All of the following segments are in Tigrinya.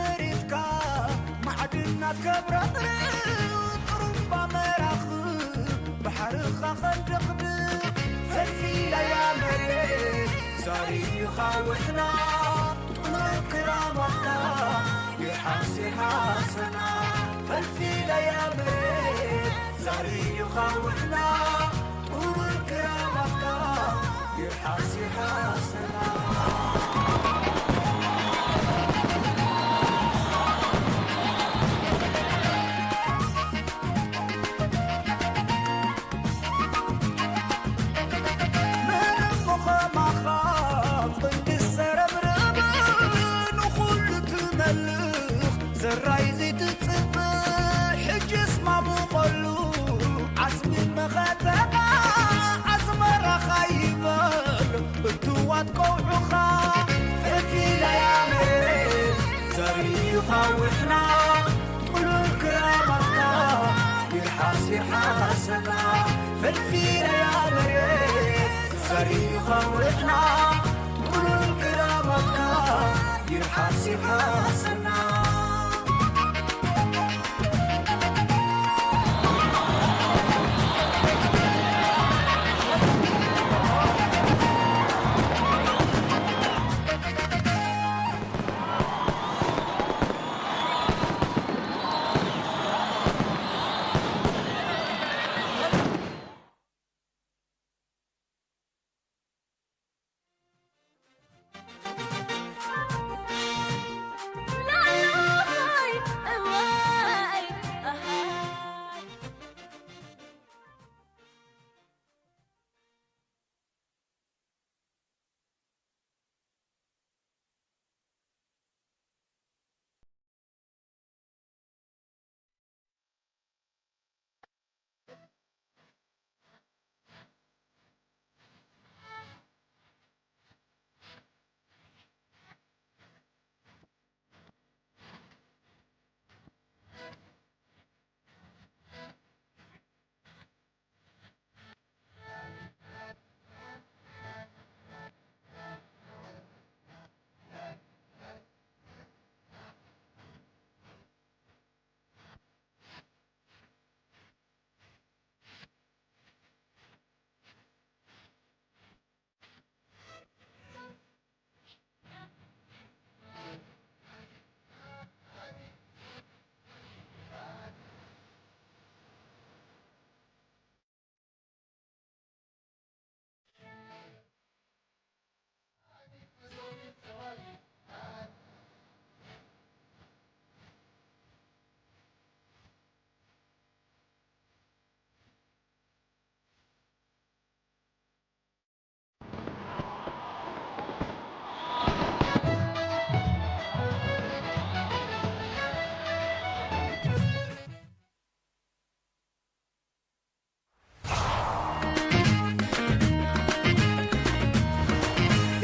መሬትካ ማዕድናት ከብረቕርቕ፣ ጥሩምባ መራኽብ ባሕርኻ ከንደቕድቕ፣ ፈልፊለያ መሬት ዛሪኻ ውሕና፣ ጥሉል ክራማትካ ይርሓስ ይርሓሰና። ፈልፊለያ መሬት ዛሪኻ ውሕና፣ ጥሉል ክራማትካ ይርሓስ ይርሓሰና። ምንም ኸማኻ ክንዲ ዝሰረብረብ ንኹሉ ትመልኽ ዘራይ ዘይትጽብእ ሕጅስ ማሙቐሉ ዓስቢ መኸተኻ ኣስመራኻ ይበል እትዋት ቀውዑኻ ፍልፊለያ መሬት ዘሪኻ ውሕና ጥሉል ክራማትካ ይርሓስ ይርሓሰና። ፈልፊለያ መሬት ዘሪኻ ውሕና ጥሉል ክራማትካ ይርሓስ ይርሓሰና።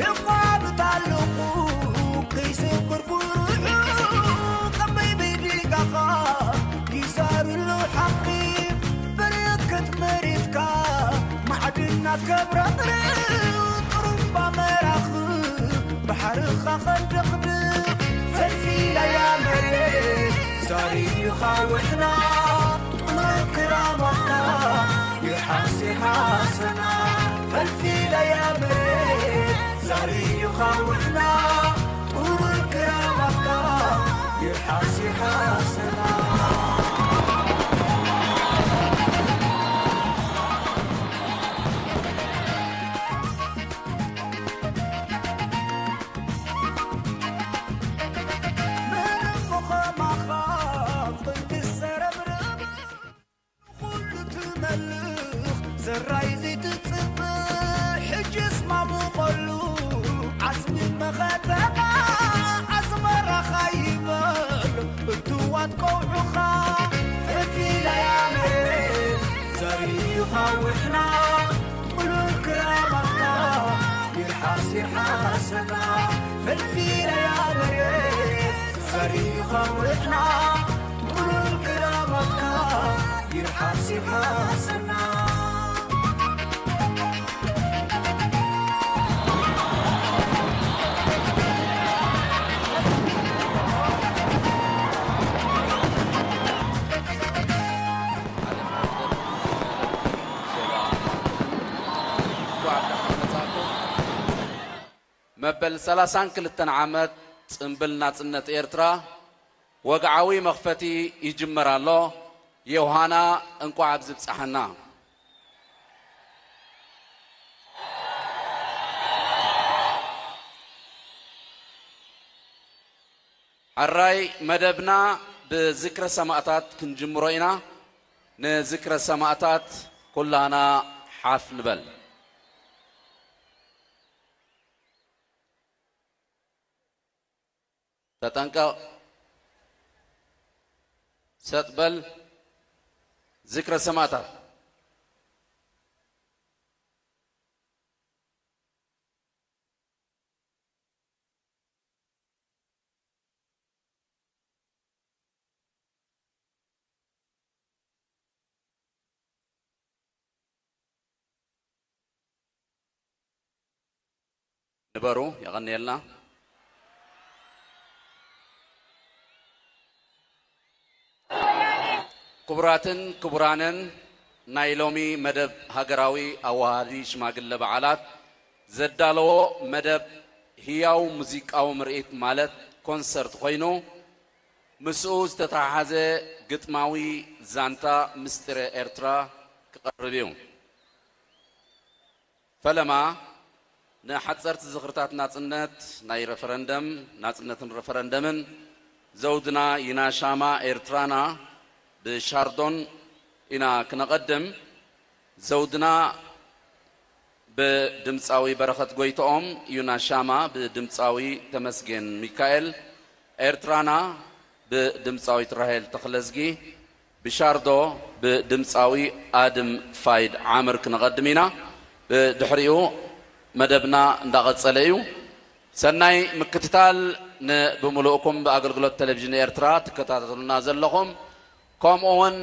የቋምት ኣለኹ ከይሰብር ጉርሑ፣ ከመይ ብድጋኻ ይዛርሉ ሓቂ፣ በረከት መሬትካ ማዕድናት ከብረቕርቕ፣ ጥሩምባ መራኽብ ባሕርኻ ኸንደቕድቕ፣ ፈልፊለያ መሬት ዛሪኻ ውሕና፣ ጥሉል ክራማትካ ይርሓስ ይርሓሰና። ፈልፊለያ መሬት ዛሪኻ ውሕና፣ ጥሉል ክራማትካ ይርሓስ ይርሓሰና። ምንም ኸማኻ ፍንትሰረብርብ ንኹሉ ትመልኽ ዘራይ ዘይትጽብእ ሕጅስ ማሙቐሉ ዓስቢ መኸተኻ ኣስመራኻ ይበል እትዋት ቀውዑኻ ፍልፊለያ መሬት ዘሪኻ ውሕና ጥሉል ክራማትካ ይርሓስ ይርሓሰና። ፈልፊለያ መሬት ዘሪኻ ውሕና ጥሉል ክራማትካ ይርሓስ ይርሓሰና። በል ሰላሳን ክልተን ዓመት ጽምብል ናጽነት ኤርትራ ወግዓዊ መኽፈቲ ይጅመር ኣሎ። ዮሃና እንቋዕ ኣብዚ ብጻሓና። ሕራይ መደብና ብዝክረ ሰማእታት ክንጅምሮ ኢና። ንዝክረ ሰማእታት ኩላና ሓፍ ንበል። ተጠንቀቕ፣ ሰጥ በል። ዝክረ ሰማእታት። ንበሩ። የቐንየልና። ክቡራትን ክቡራንን፣ ናይ ሎሚ መደብ ሃገራዊ ኣዋሃዲ ሽማግለ በዓላት ዘዳለዎ መደብ ህያው ሙዚቃዊ ምርኢት ማለት ኮንሰርት ኮይኑ፣ ምስኡ ዝተተሓሓዘ ግጥማዊ ዛንታ ምስጢረ ኤርትራ ክቐርብ እዩ። ፈለማ፣ ንሓጸርቲ ዝኽርታት ናጽነት፣ ናይ ረፈረንደም፣ ናጽነትን ረፈረንደምን፣ ዘውድና ይናሻማ ኤርትራና ብሻርዶን ኢና ክነቐድም። ዘውድና ብድምጻዊ በረኸት ጎይትኦም፣ ዩናሻማ ብድምጻዊ ተመስገን ሚካኤል፣ ኤርትራና ብድምጻዊት ራሄል ተኽለዝጊ፣ ብሻርዶ ብድምጻዊ ኣድም ፋይድ ዓምር ክነቐድም ኢና። ብድሕሪኡ መደብና እንዳቐጸለ እዩ። ሰናይ ምክትታል ንብምሉእኩም ብኣገልግሎት ቴሌቪዥን ኤርትራ ትከታተሉና ዘለኹም፣ ከምኡ እውን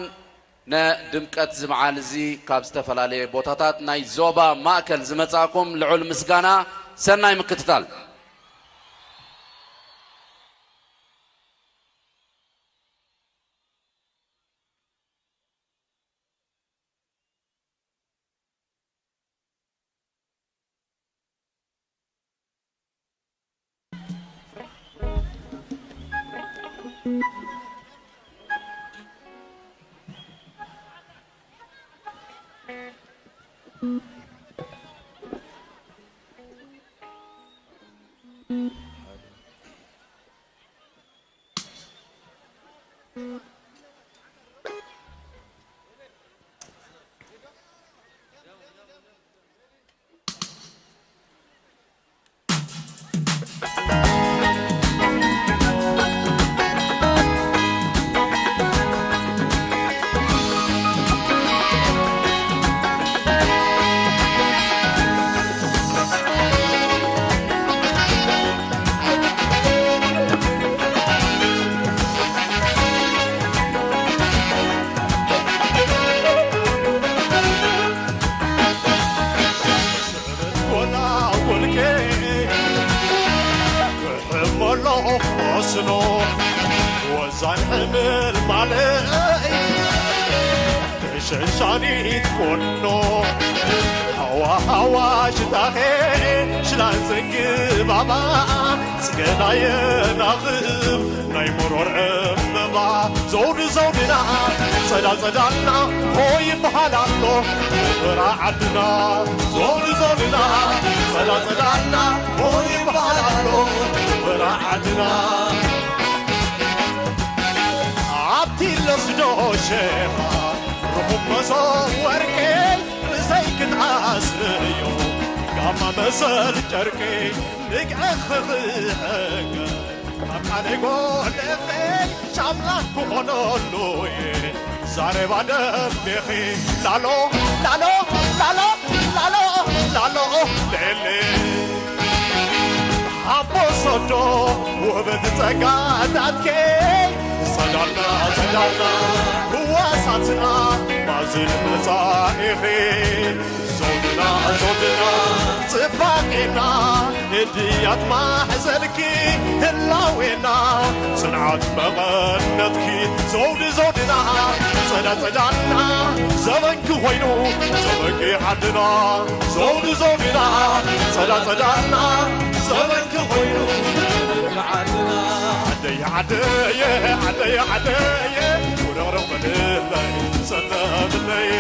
ንድምቀት እዚ በዓል እዚ ካብ ዝተፈላለየ ቦታታት ናይ ዞባ ማእከል ዝመጻእኩም ልዑል ምስጋና፣ ሰናይ ምክትታል። ዘውድና ጽባቄና ህድያት ማሕዘልኪ ህላዌና ጽንዓት መቐነትኪ ዘውዲ ዘውድና ጸዳ ጸዳና ዘበንኪ ኮይኑ ዘበንኪ ዓድና ዘውዲ ዘውድና ጸዳ ጸዳና ዘበንኪ ኮይኑ ዓደይ ዓደየ ዓደይ ዓደየ ውረቕረቕ በልለይ ጸለምለይ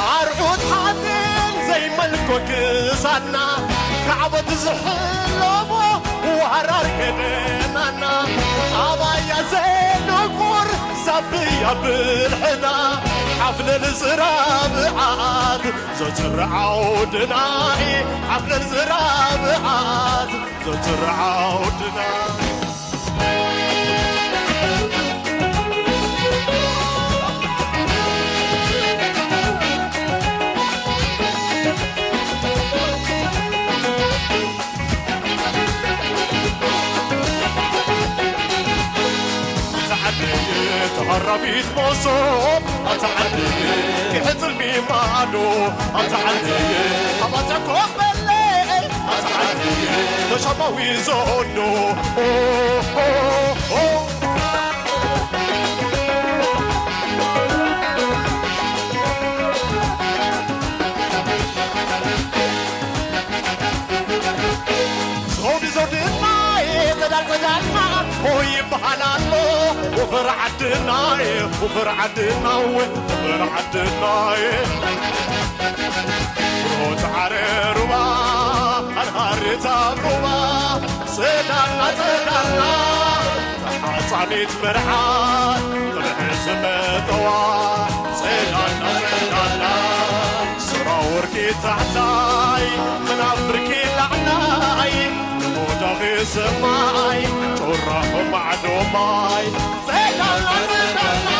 ኣርዑት ሓፂን ዘይመልኮ ክሳድና ካዕበት ዝሕለቦ ዋራር ገደናና ኣባያ ዘነቁር ሳብያ ብልሕና ሓፍለል ዝራብዓት ዘዝርዓው ድናይ ሓፍለል ዝራብዓት ዘዝርዓው ድና ኣታ ዓደየ ተቐራቢት መሶብ ኣታ ዓደየ ይሕፅልሚ ማዶ ኣታ ዓደየ ኣባታ ኮበለይ ኣታ ዓደየ ተሻማዊ ዞዶ ኦ፣ ኦ፣ ኦ። ዞዲ ዞድናይ ጸዳል ጸዳልና ሆይ ይበሃል ኣሎ ወፈር ዓድናይ ወፈር ዓድናዊ ወፈር ዓድናይ ሮት ዓረሩባ ኣርሃሪታ ሩባ ጸዳልና ጸዳልና ተሓጻኒት መርዓት ጥርሒ ዝመጠዋ ጸዳልና ጸዳልና ሱራ ወርቂ ታሕታይ ምናብ ብርኪ ላዕላይ ንሞዳኺ ሰማይ ጩራኹ ማዕዶ ማይ ጸዳልና ጸዳልና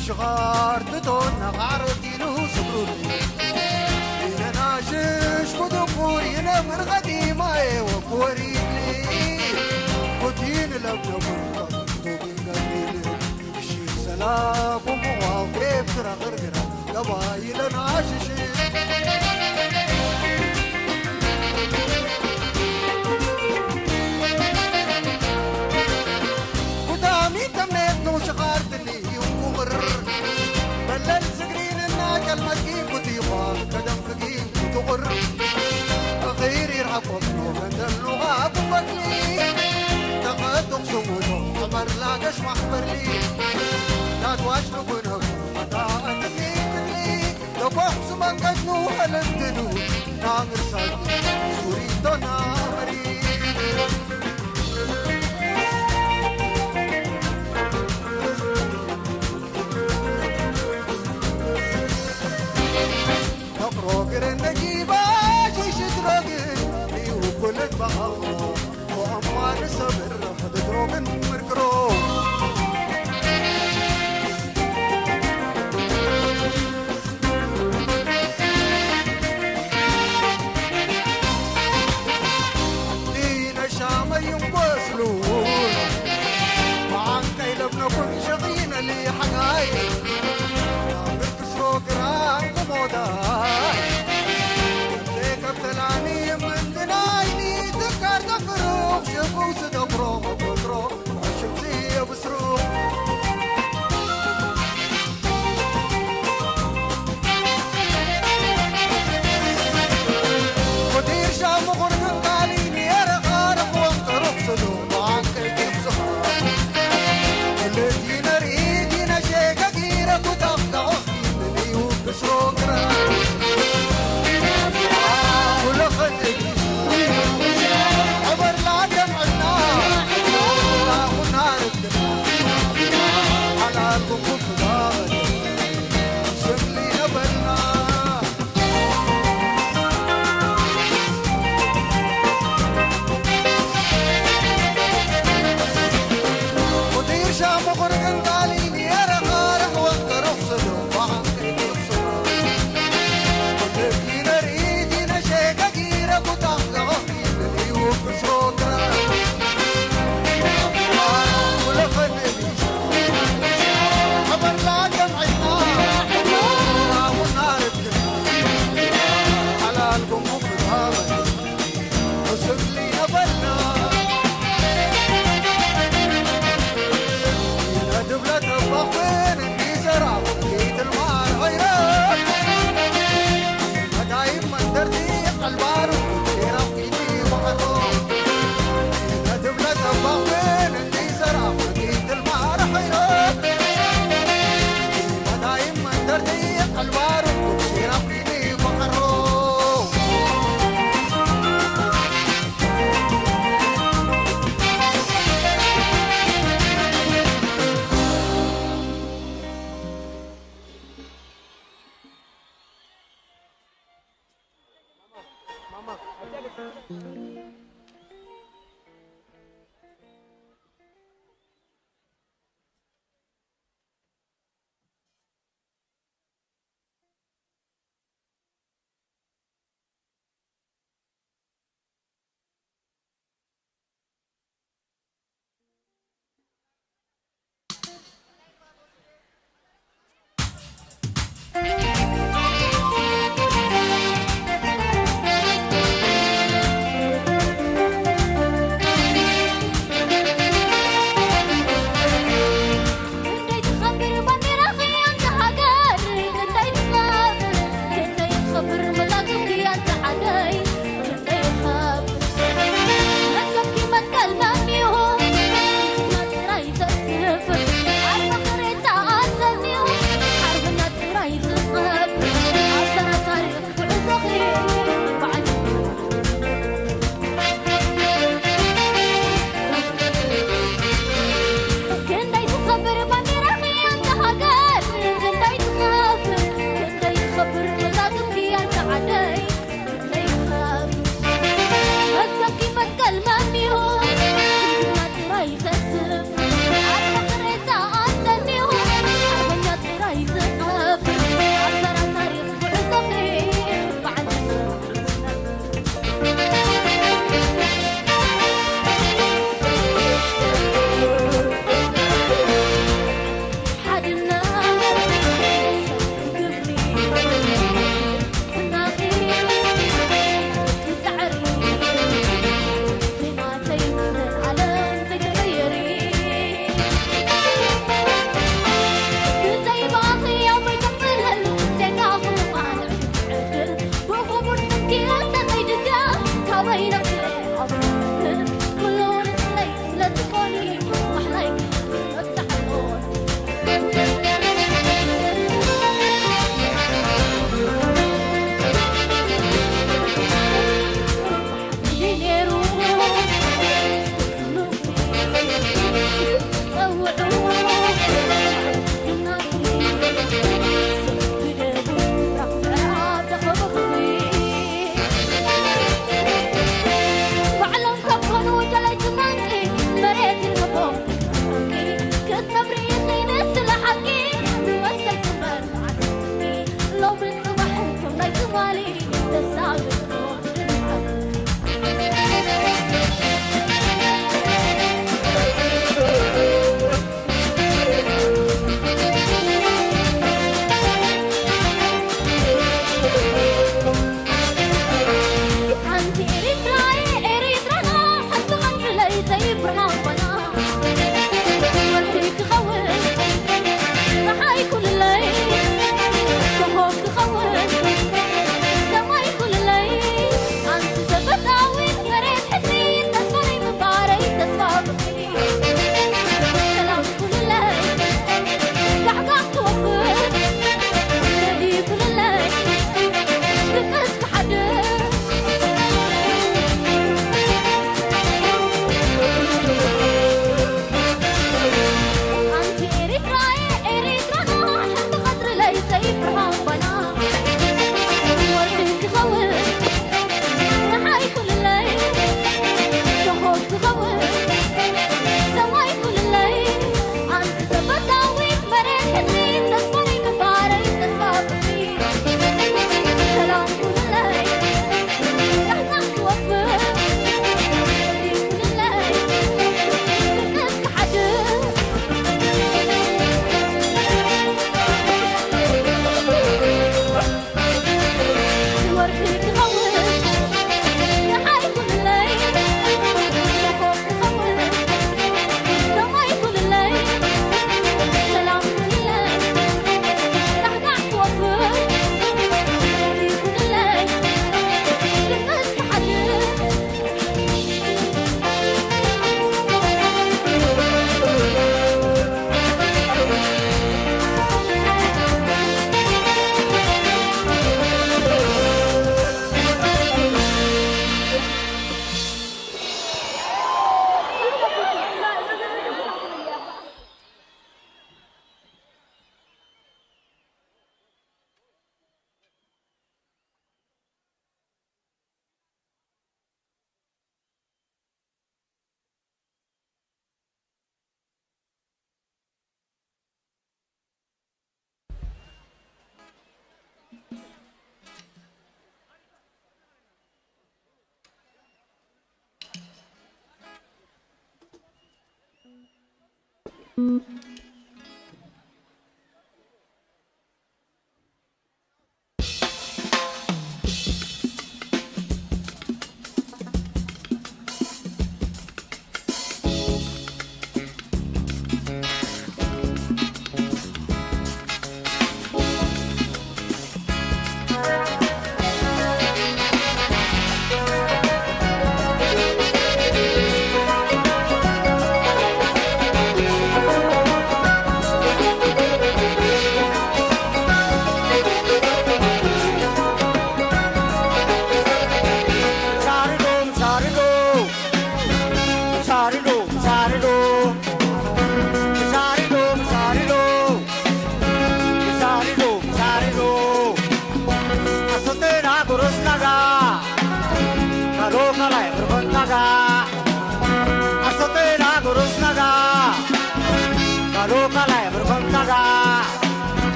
ሽኻር ትቶን ነቓዕረት ኢሉ ስብሩኒ ኢነናሽሽ ኩድኩር ይነብር ቐዲማየ ወክወሪኒ ኩቲን ለብነኩን ቐጥንቱ ግንገሪል እሺ ሰላኩም ዋው ኤፍትራ ቕርግራ ገባ ኢለናሽሽ ኩታሚ ተምኔት ንውሽኻር ትንዩ ኩቕር መለል ስግሪንና ጨልመትኪ ኩቲኳ ከደም ፍጊ ኩትቑር ኣኺር ይርሓቆም ኖኸንተልኑኻ ኩፈትሊ ተኸቱቕ ስሙቶ ተመርላ ገሽ ማሕበርሊ ናትዋሽ ንጉነው ኣታ ኣትሊ ትግሊ ተኳሕሱ መንገድኑ ሀለንድኑ ናምርሳት ሱሪቶና መሪ ተቕሮ ግረን ነጊባ ሽሽትሮግን እዩ ኩልን በቐቕሎ ወእማን ሰብር ሕድድሮግን ምርግሮ ሻመይን ቆስሉ ብዓንቀይ ለብነኩን ሸቒነሊ ሓጋይ ብርክስሮ ግራን ልሞዳይ ከብተላኒ ምንትናይኒ ትካር ዘፍሩኽ ሽቁ ስደብሮ መቆጥሮ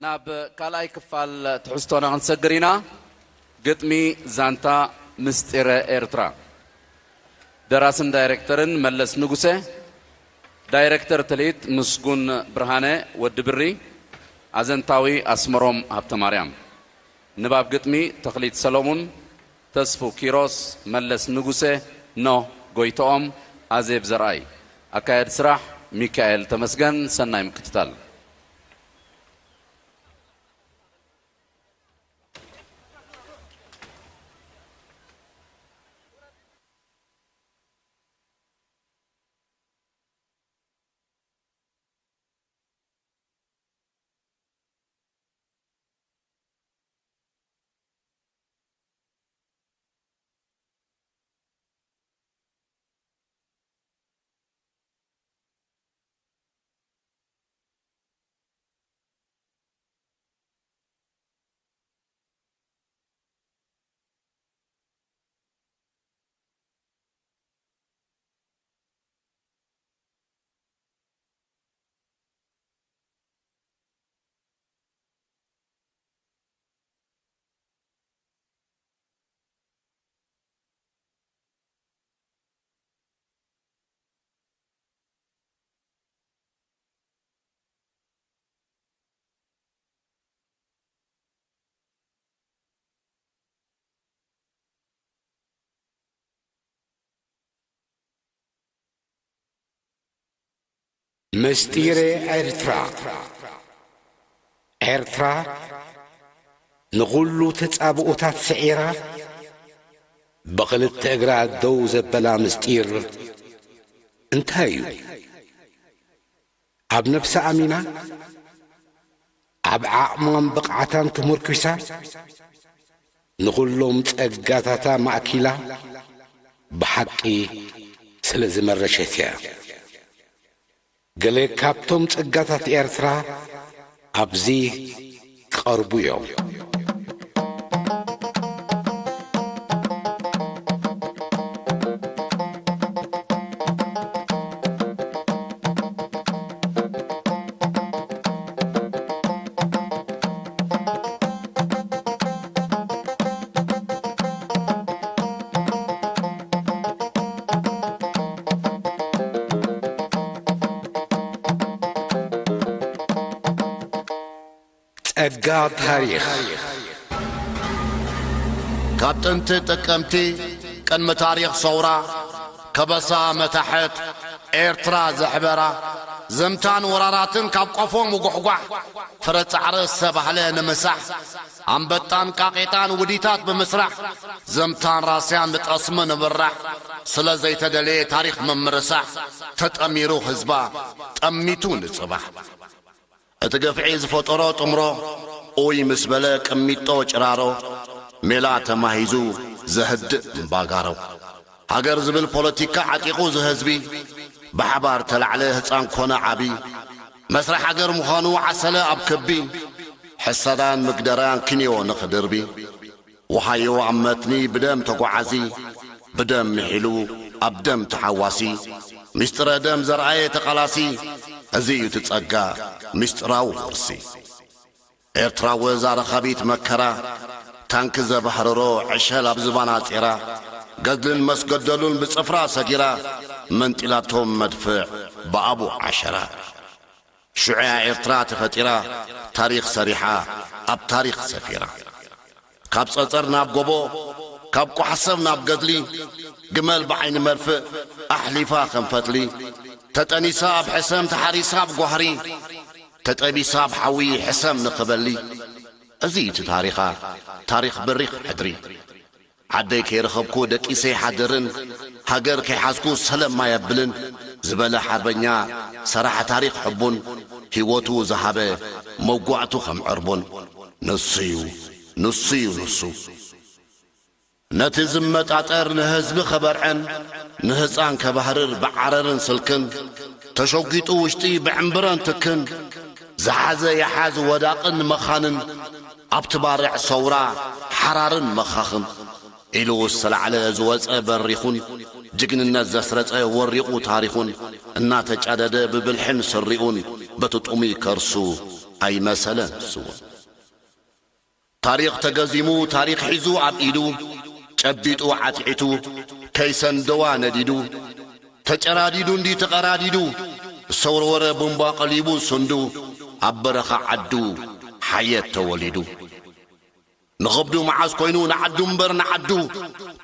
ናብ ካልኣይ ክፋል ትሕዝቶና ክንሰግር ኢና። ግጥሚ ዛንታ ምስጢረ ኤርትራ። ደራስን ዳይሬክተርን መለስ ንጉሰ። ዳይሬክተር ትልኢት ምስጉን ብርሃነ ወዲ ብሪ። ኣዘንታዊ ኣስመሮም ሃብተማርያም። ንባብ ግጥሚ ተኽሊት ሰሎሙን፣ ተስፉ ኪሮስ፣ መለስ ንጉሰ፣ ኖህ ጎይትኦም፣ ኣዜብ ዘርኣይ። ኣካየድ ስራሕ ሚካኤል ተመስገን። ሰናይ ምክትታል። ምስጢረ ኤርትራ። ኤርትራ ንኹሉ ተጻብኦታት ስዒራ፣ ብኽልተ እግራ ደው ዘበላ ምስጢር እንታይ እዩ? ኣብ ነብሳ ኣሚና፣ ኣብ ዓቕማን ብቕዓታን ተመርኲሳ፣ ንኹሎም ጸጋታታ ማእኪላ ብሓቂ ስለ ዝመረሸት እያ። ገለ ካብቶም ጸጋታት ኤርትራ ኣብዚ ክቐርቡ እዮም። ጸጋ ታሪኽ። ካብ ጥንቲ ጥቅምቲ ቅድሚ ታሪኽ ሰውራ ከበሳ መታሕት ኤርትራ ዘሕበራ ዘምታን ወራራትን ካብ ቆፎ ምጉሕጓሕ ፍረ ጻዕሪ ዝተባህለ ንምሳሕ ኣንበጣን ቃቄጣን ውዲታት ብምስራሕ ዘምታን ራስያን ንጠስሚ ንምራሕ ስለ ዘይተደለየ ታሪኽ ምምርሳሕ ተጠሚሩ ህዝባ ጠሚቱ ንጽባሕ እቲ ግፍዒ ዝፈጠሮ ጥምሮ ኡይ ምስ በለ ቅሚጦ ጭራሮ ሜላ ተማሂዙ ዘህድእ እምባጋሮ ሃገር ዝብል ፖለቲካ ዓጢቑ ዝህዝቢ ብሓባር ተላዕለ ህፃን ኮነ ዓቢ መስርሕ ሃገር ምዃኑ ዓሰለ ኣብ ክቢ ሕሰዳን ምግደራን ክንዮ ንኽድርቢ ወሃዮ ኣብ መትኒ ብደም ተጓዓዚ ብደም ምሒሉ ኣብ ደም ተሓዋሲ ሚስጥረ ደም ዘርኣየ ተቓላሲ እዚ እዩ እቲ ጸጋ ሚስጥራዊ ውርሲ ኤርትራዊ እዛ ረኻቢት መከራ ታንኪ ዘባህርሮ ዕሸል ኣብ ዝባና ጼራ ገድልን መስገደሉን ብጽፍራ ሰጊራ መንጢላቶም መድፍዕ ብኣቡ ዓሸራ ሽዑያ ኤርትራ ተፈጢራ ታሪኽ ሰሪሓ ኣብ ታሪኽ ሰፊራ ካብ ጸጸር ናብ ጎቦ ካብ ቋሕሰብ ናብ ገድሊ ግመል ብዓይኒ መርፍእ ኣሕሊፋ ከም ፈትሊ ተጠኒሳ ኣብ ሕሰም ተሓሪሳ ኣብ ጓህሪ ተጠቢሳ ኣብ ሓዊ ሕሰም ንኽበሊ እዚ እቲ ታሪኻ ታሪኽ በሪኽ ሕድሪ ዓደይ ከይረኸብኩ ደቂሰ ይሓድርን ሃገር ከይሓዝኩ ሰለማ የብልን ዝበለ ሓርበኛ ሰራሕ ታሪኽ ሕቡን ህይወቱ ዝሃበ መጓዕቱ ከም ዕርቡን ንሱዩ ንሱዩ ንሱ ነቲ ዝመጣጠር ንህዝቢ ከበርዕን ንህፃን ከባህርር ብዓረርን ስልክን ተሸጒጡ ውሽጢ ብዕምብረን ትክን ዝሓዘ ይሓዝ ወዳቕን መኻንን ኣብቲ ባርዕ ሰውራ ሓራርን መኻኽን ኢሉ ዝተላዕለ ዝወፀ በሪኹን ጅግንነት ዘስረፀ ወሪቑ ታሪኹን እናተጫደደ ብብልሕን ስሪኡን በቲ ጥሙይ ከርሱ ኣይመሰለን ስውን ታሪኽ ተገዚሙ፣ ታሪኽ ሒዙ ኣብ ኢዱ፣ ጨቢጡ ዓትዒቱ፣ ከይሰንደዋ ነዲዱ፣ ተጨራዲዱ እንዲ ተቐራዲዱ፣ ዝተወርወረ ቡምባ ቀሊቡ ስንዱ፣ ኣብ በረኻ ዓዱ ሓየት ተወሊዱ። ንኸብዱ መዓስ ኮይኑ ንዓዱ እምበር ንዓዱ፣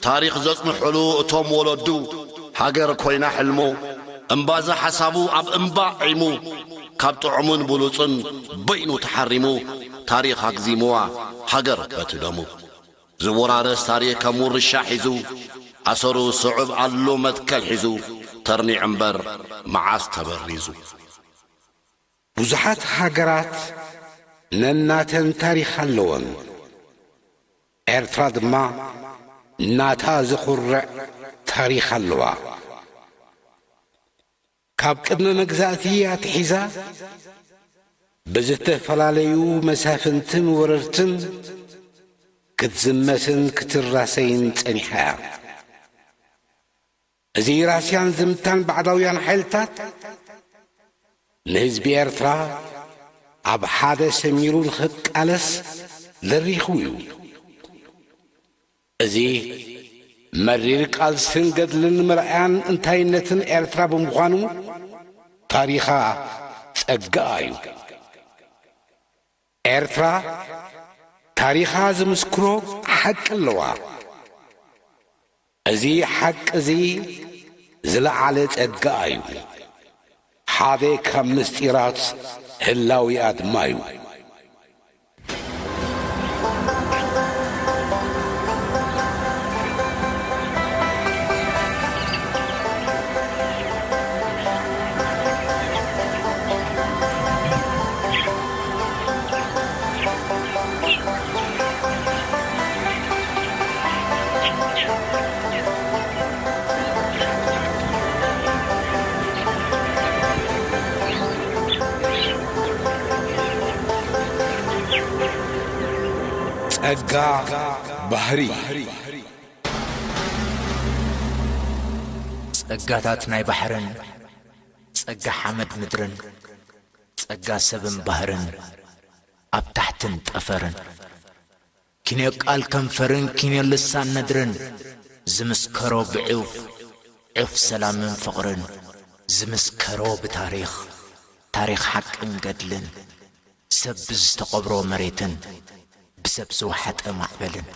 ታሪኽ ዘጽንሑሉ እቶም ወለዱ፣ ሃገር ኮይና ሕልሙ፣ እምባዛ ሓሳቡ ኣብ እምባ ዒሙ፣ ካብ ጥዑምን ብሉጽን በይኑ ተሓሪሙ፣ ታሪኽ ኣግዚምዋ ሃገር በቲ ደሙ። ዝወራረስ ታሪኽ ከም ውርሻ ሒዙ፣ ኣሰሩ ስዑብ ኣሎ መትከል ሒዙ፣ ተርኒዑ እምበር መዓስ ተበሪዙ። ብዙሓት ሃገራት ነናተን ታሪኽ ኣለወን። ኤርትራ ድማ ናታ ዘኹርዕ ታሪኽ ኣለዋ። ካብ ቅድመ መግዛእቲ ኣትሒዛ ብዝተፈላለዩ መሳፍንትን ወረርትን ክትዝመስን ክትራሰይን ጸኒሓ እያ። እዚ ራስያን ዝምታን ባዕዳውያን ሓይልታት ንህዝቢ ኤርትራ ኣብ ሓደ ሰሚሩ ንኽቃለስ ደሪኹ እዩ። እዚ መሪር ቃልስን ገድልን መርኣያን እንታይነትን ኤርትራ ብምዃኑ ታሪኻ ጸጋኣ እዩ። ኤርትራ ታሪኻ ዝምስክሮ ሓቂ ኣለዋ። እዚ ሓቂ እዚ ዝለዓለ ጸጋኣ እዩ። ሓደ ካብ ምስጢራት ህላዊኣ ድማ እዩ። ጸጋ ባህሪ። ጸጋታት ናይ ባሕርን፣ ጸጋ ሓመድ ምድርን፣ ጸጋ ሰብን ባህርን፣ ኣብ ታሕትን ጠፈርን፣ ኪንዮ ቃል ከንፈርን ኪንዮ ልሳን ነድርን፣ ዝምስከሮ ብዑፍ ዑፍ ሰላምን ፍቕርን፣ ዝምስከሮ ብታሪኽ ታሪኽ ሓቅን ገድልን፣ ሰብ ብዝተቐብሮ መሬትን ብሰብ ዝወሓጠ ማዕበልን፣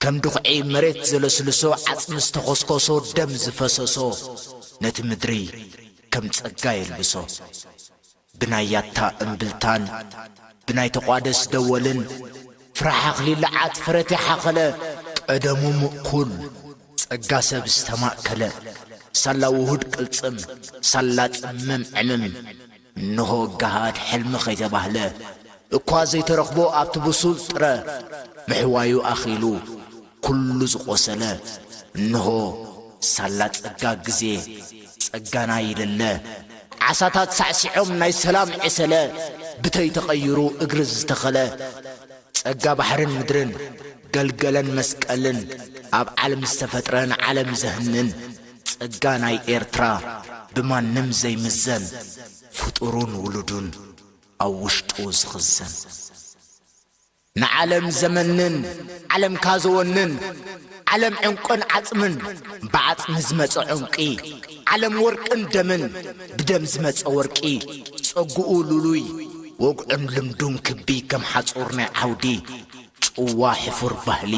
ከም ድኹዒ መሬት ዘለስልሶ፣ ዓጽሚ ዝተኾስኮሶ፣ ደም ዝፈሰሶ፣ ነቲ ምድሪ ከም ጸጋ የልብሶ። ብናይ ያታ እምብልታን ብናይ ተቋደስ ደወልን፣ ፍረ ሓኽሊ ለዓት ፍረ ተሓኸለ፣ ቀደሙ ምእኩል ጸጋ ሰብ ዝተማእከለ፣ ሳላ ውሁድ ቅልጽም ሳላ ጽምም ዕምም፣ እንሆ ገሃድ ሕልሚ ከይተባህለ፣ እኳ ዘይተረኽቦ ኣብቲ ብሱል ጥረ ምሕዋዩ ኣኺሉ ኩሉ ዝቖሰለ፣ እንሆ ሳላ ጸጋ ግዜ ጸጋና ይደለ። ዓሳታት ሳዕሲዖም ናይ ሰላም ዕሰለ፣ ብተይ ተቐይሩ እግሪ ዝተኸለ፣ ጸጋ ባሕርን ምድርን ገልገለን መስቀልን፣ ኣብ ዓለም ዝተፈጥረ ንዓለም ዘህንን፣ ጸጋ ናይ ኤርትራ ብማንም ዘይምዘን፣ ፍጡሩን ውሉዱን ኣብ ውሽጡ ዝኽዘን። ንዓለም ዘመንን ዓለም ካዘወንን፣ ዓለም ዕንቁን ዓጽምን ብዓጽሚ ዝመጸ ዕንቂ፣ ዓለም ወርቅን ደምን ብደም ዝመጸ ወርቂ፣ ጸጉኡ ሉሉይ ወግዑን ልምዱን ክቢ ከም ሓጹር ናይ ዓውዲ፣ ጭዋ ሕፉር ባህሊ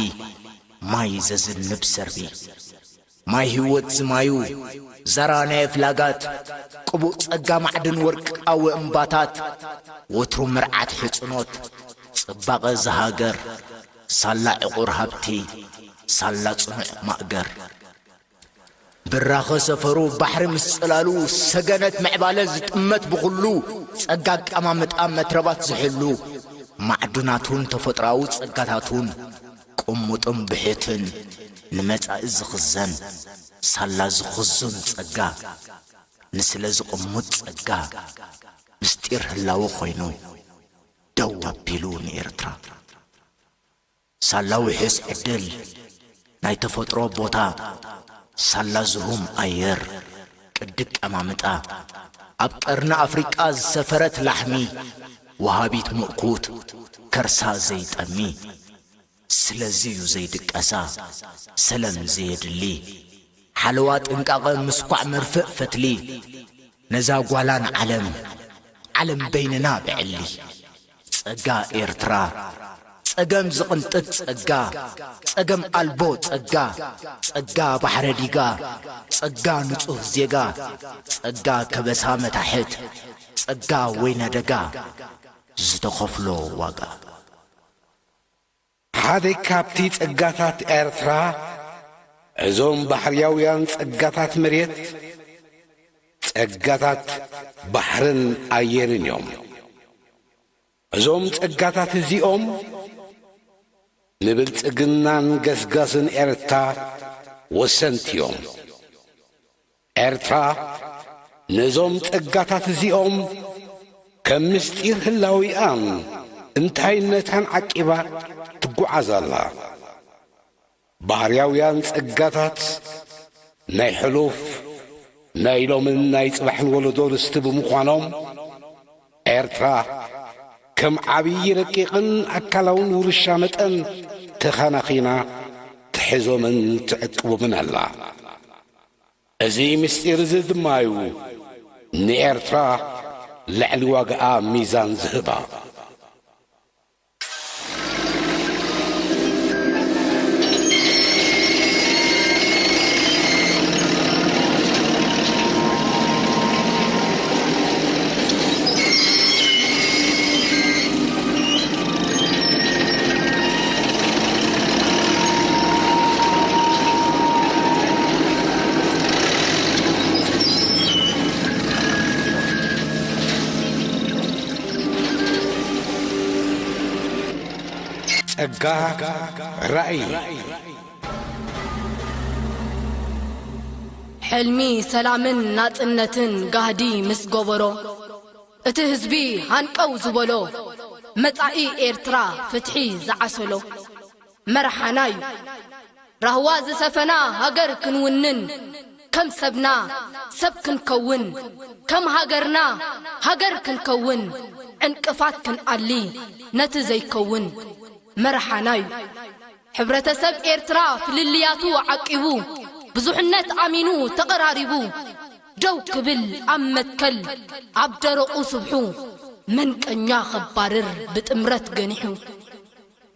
ማይ ዘዝንብ ሰርቢ። ማይ ህይወት ዝማዩ፣ ዛራ ናይ ኣፍላጋት፣ ቅቡእ ጸጋ ማዕድን ወርቃዊ እምባታት፣ ወትሩ ምርዓት ሕጽኖት፣ ጽባቐ ዝሃገር፣ ሳላ ዕቑር ሃብቲ፣ ሳላ ጽኑዕ ማእገር። ብራኸ ሰፈሩ ባሕሪ ምስ ጽላሉ፣ ሰገነት ምዕባለ ዝጥመት ብኹሉ፣ ጸጋ ኣቀማምጣ መትረባት ዝሕሉ፣ ማዕዱናቱን ተፈጥሮኣዊ ጸጋታቱን ቅሙጥን ብሕትን ንመጻኢ ዝኽዘን ሳላ ዝኽዙን ጸጋ፣ ንስለ ዝቕሙጥ ጸጋ ምስጢር ህላወ ኮይኑ ደው ኣቢሉ ንኤርትራ። ሳላ ውሑስ ዕድል ናይ ተፈጥሮ ቦታ፣ ሳላ ዝሁም ኣየር ቅዲ ኣቀማምጣ፣ ኣብ ቀርኒ ኣፍሪቃ ዝሰፈረት ላሕሚ፣ ወሃቢት ምእኩት ከርሳ ዘይጠሚ፣ ስለዚ'ዩ ዘይድቀሳ ሰለም ዘየድሊ። ሓለዋ ጥንቃቐ ምስኳዕ መርፍእ ፈትሊ፣ ነዛ ጓላ ንዓለም ዓለም በይንና ብዕሊ። ጸጋ ኤርትራ ጸገም ዝቕንጥጥ ጸጋ፣ ጸገም ኣልቦ ጸጋ፣ ጸጋ ባሕረ ዲጋ፣ ጸጋ ንጹህ ዜጋ፣ ጸጋ ከበሳ መታሕት፣ ጸጋ ወይነ ደጋ ዝተኸፍሎ ዋጋ። ሓደ ካብቲ ጸጋታት ኤርትራ፣ እዞም ባሕርያውያን ጸጋታት መሬት፣ ጸጋታት ባሕርን ኣየርን እዮም። እዞም ጸጋታት እዚኦም ንብልጽግናን ገስጋስን ኤርትራ ወሰንቲ እዮም። ኤርትራ ነዞም ጸጋታት እዚኦም ከም ምስጢር ህላዊኣን እንታይነታን ዓቂባ ትጓዓዝ ኣላ። ባህርያውያን ጸጋታት ናይ ሕሉፍ፣ ናይ ሎምን ናይ ጽባሕን ወለዶ ርስቲ ብምዃኖም፣ ኤርትራ ከም ዓብዪ ረቂቕን ኣካላውን ውርሻ መጠን ተኻናኺና ትሕዞምን ትዕቅቦምን ኣላ። እዚ ምስጢር እዚ ድማ እዩ ንኤርትራ ልዕሊ ዋጋኣ ሚዛን ዝህባ። ጸጋ ራእይ። ሕልሚ ሰላምን ናጽነትን ጋህዲ ምስ ገበሮ፣ እቲ ህዝቢ ሃንቀው ዝበሎ፣ መጻኢ ኤርትራ ፍትሒ ዝዓሰሎ፣ መርሓና'ዩ። ራህዋ ዝሰፈና ሃገር ክንውንን፣ ከም ሰብና ሰብ ክንከውን፣ ከም ሃገርና ሃገር ክንከውን፣ ዕንቅፋት ክንኣሊ ነቲ ዘይከውን መርሓና'ዩ። ሕብረተሰብ ኤርትራ ፍልልያቱ ዓቂቡ፣ ብዙሕነት ኣሚኑ ተቐራሪቡ፣ ደው ክብል ኣብ መትከል ኣብ ደረቑ ስብሑ፣ መንቀኛ ከባርር ብጥምረት ገኒሑ።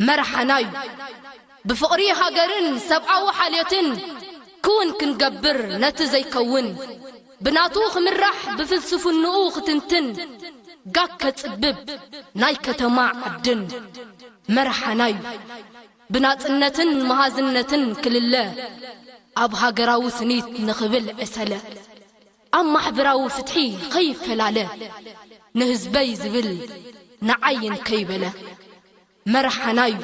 መርሓና'ዩ። ብፍቕሪ ሃገርን ሰብኣዊ ሓልዮትን ክውን ክንገብር ነቲ ዘይከውን፣ ብናቱ ክምራሕ ብፍልስፍንኡ ክትንትን፣ ጋግ ከጽብብ ናይ ከተማ ዓድን መርሓና'ዩ። ብናጽነትን መሃዝነትን ክልለ፣ ኣብ ሃገራዊ ስኒት ንኽብል ዕሰለ። ኣብ ማሕበራዊ ፍትሒ ኸይፈላለ፣ ንህዝበይ ዝብል ንዓይን ከይበለ መርሓና'ዩ።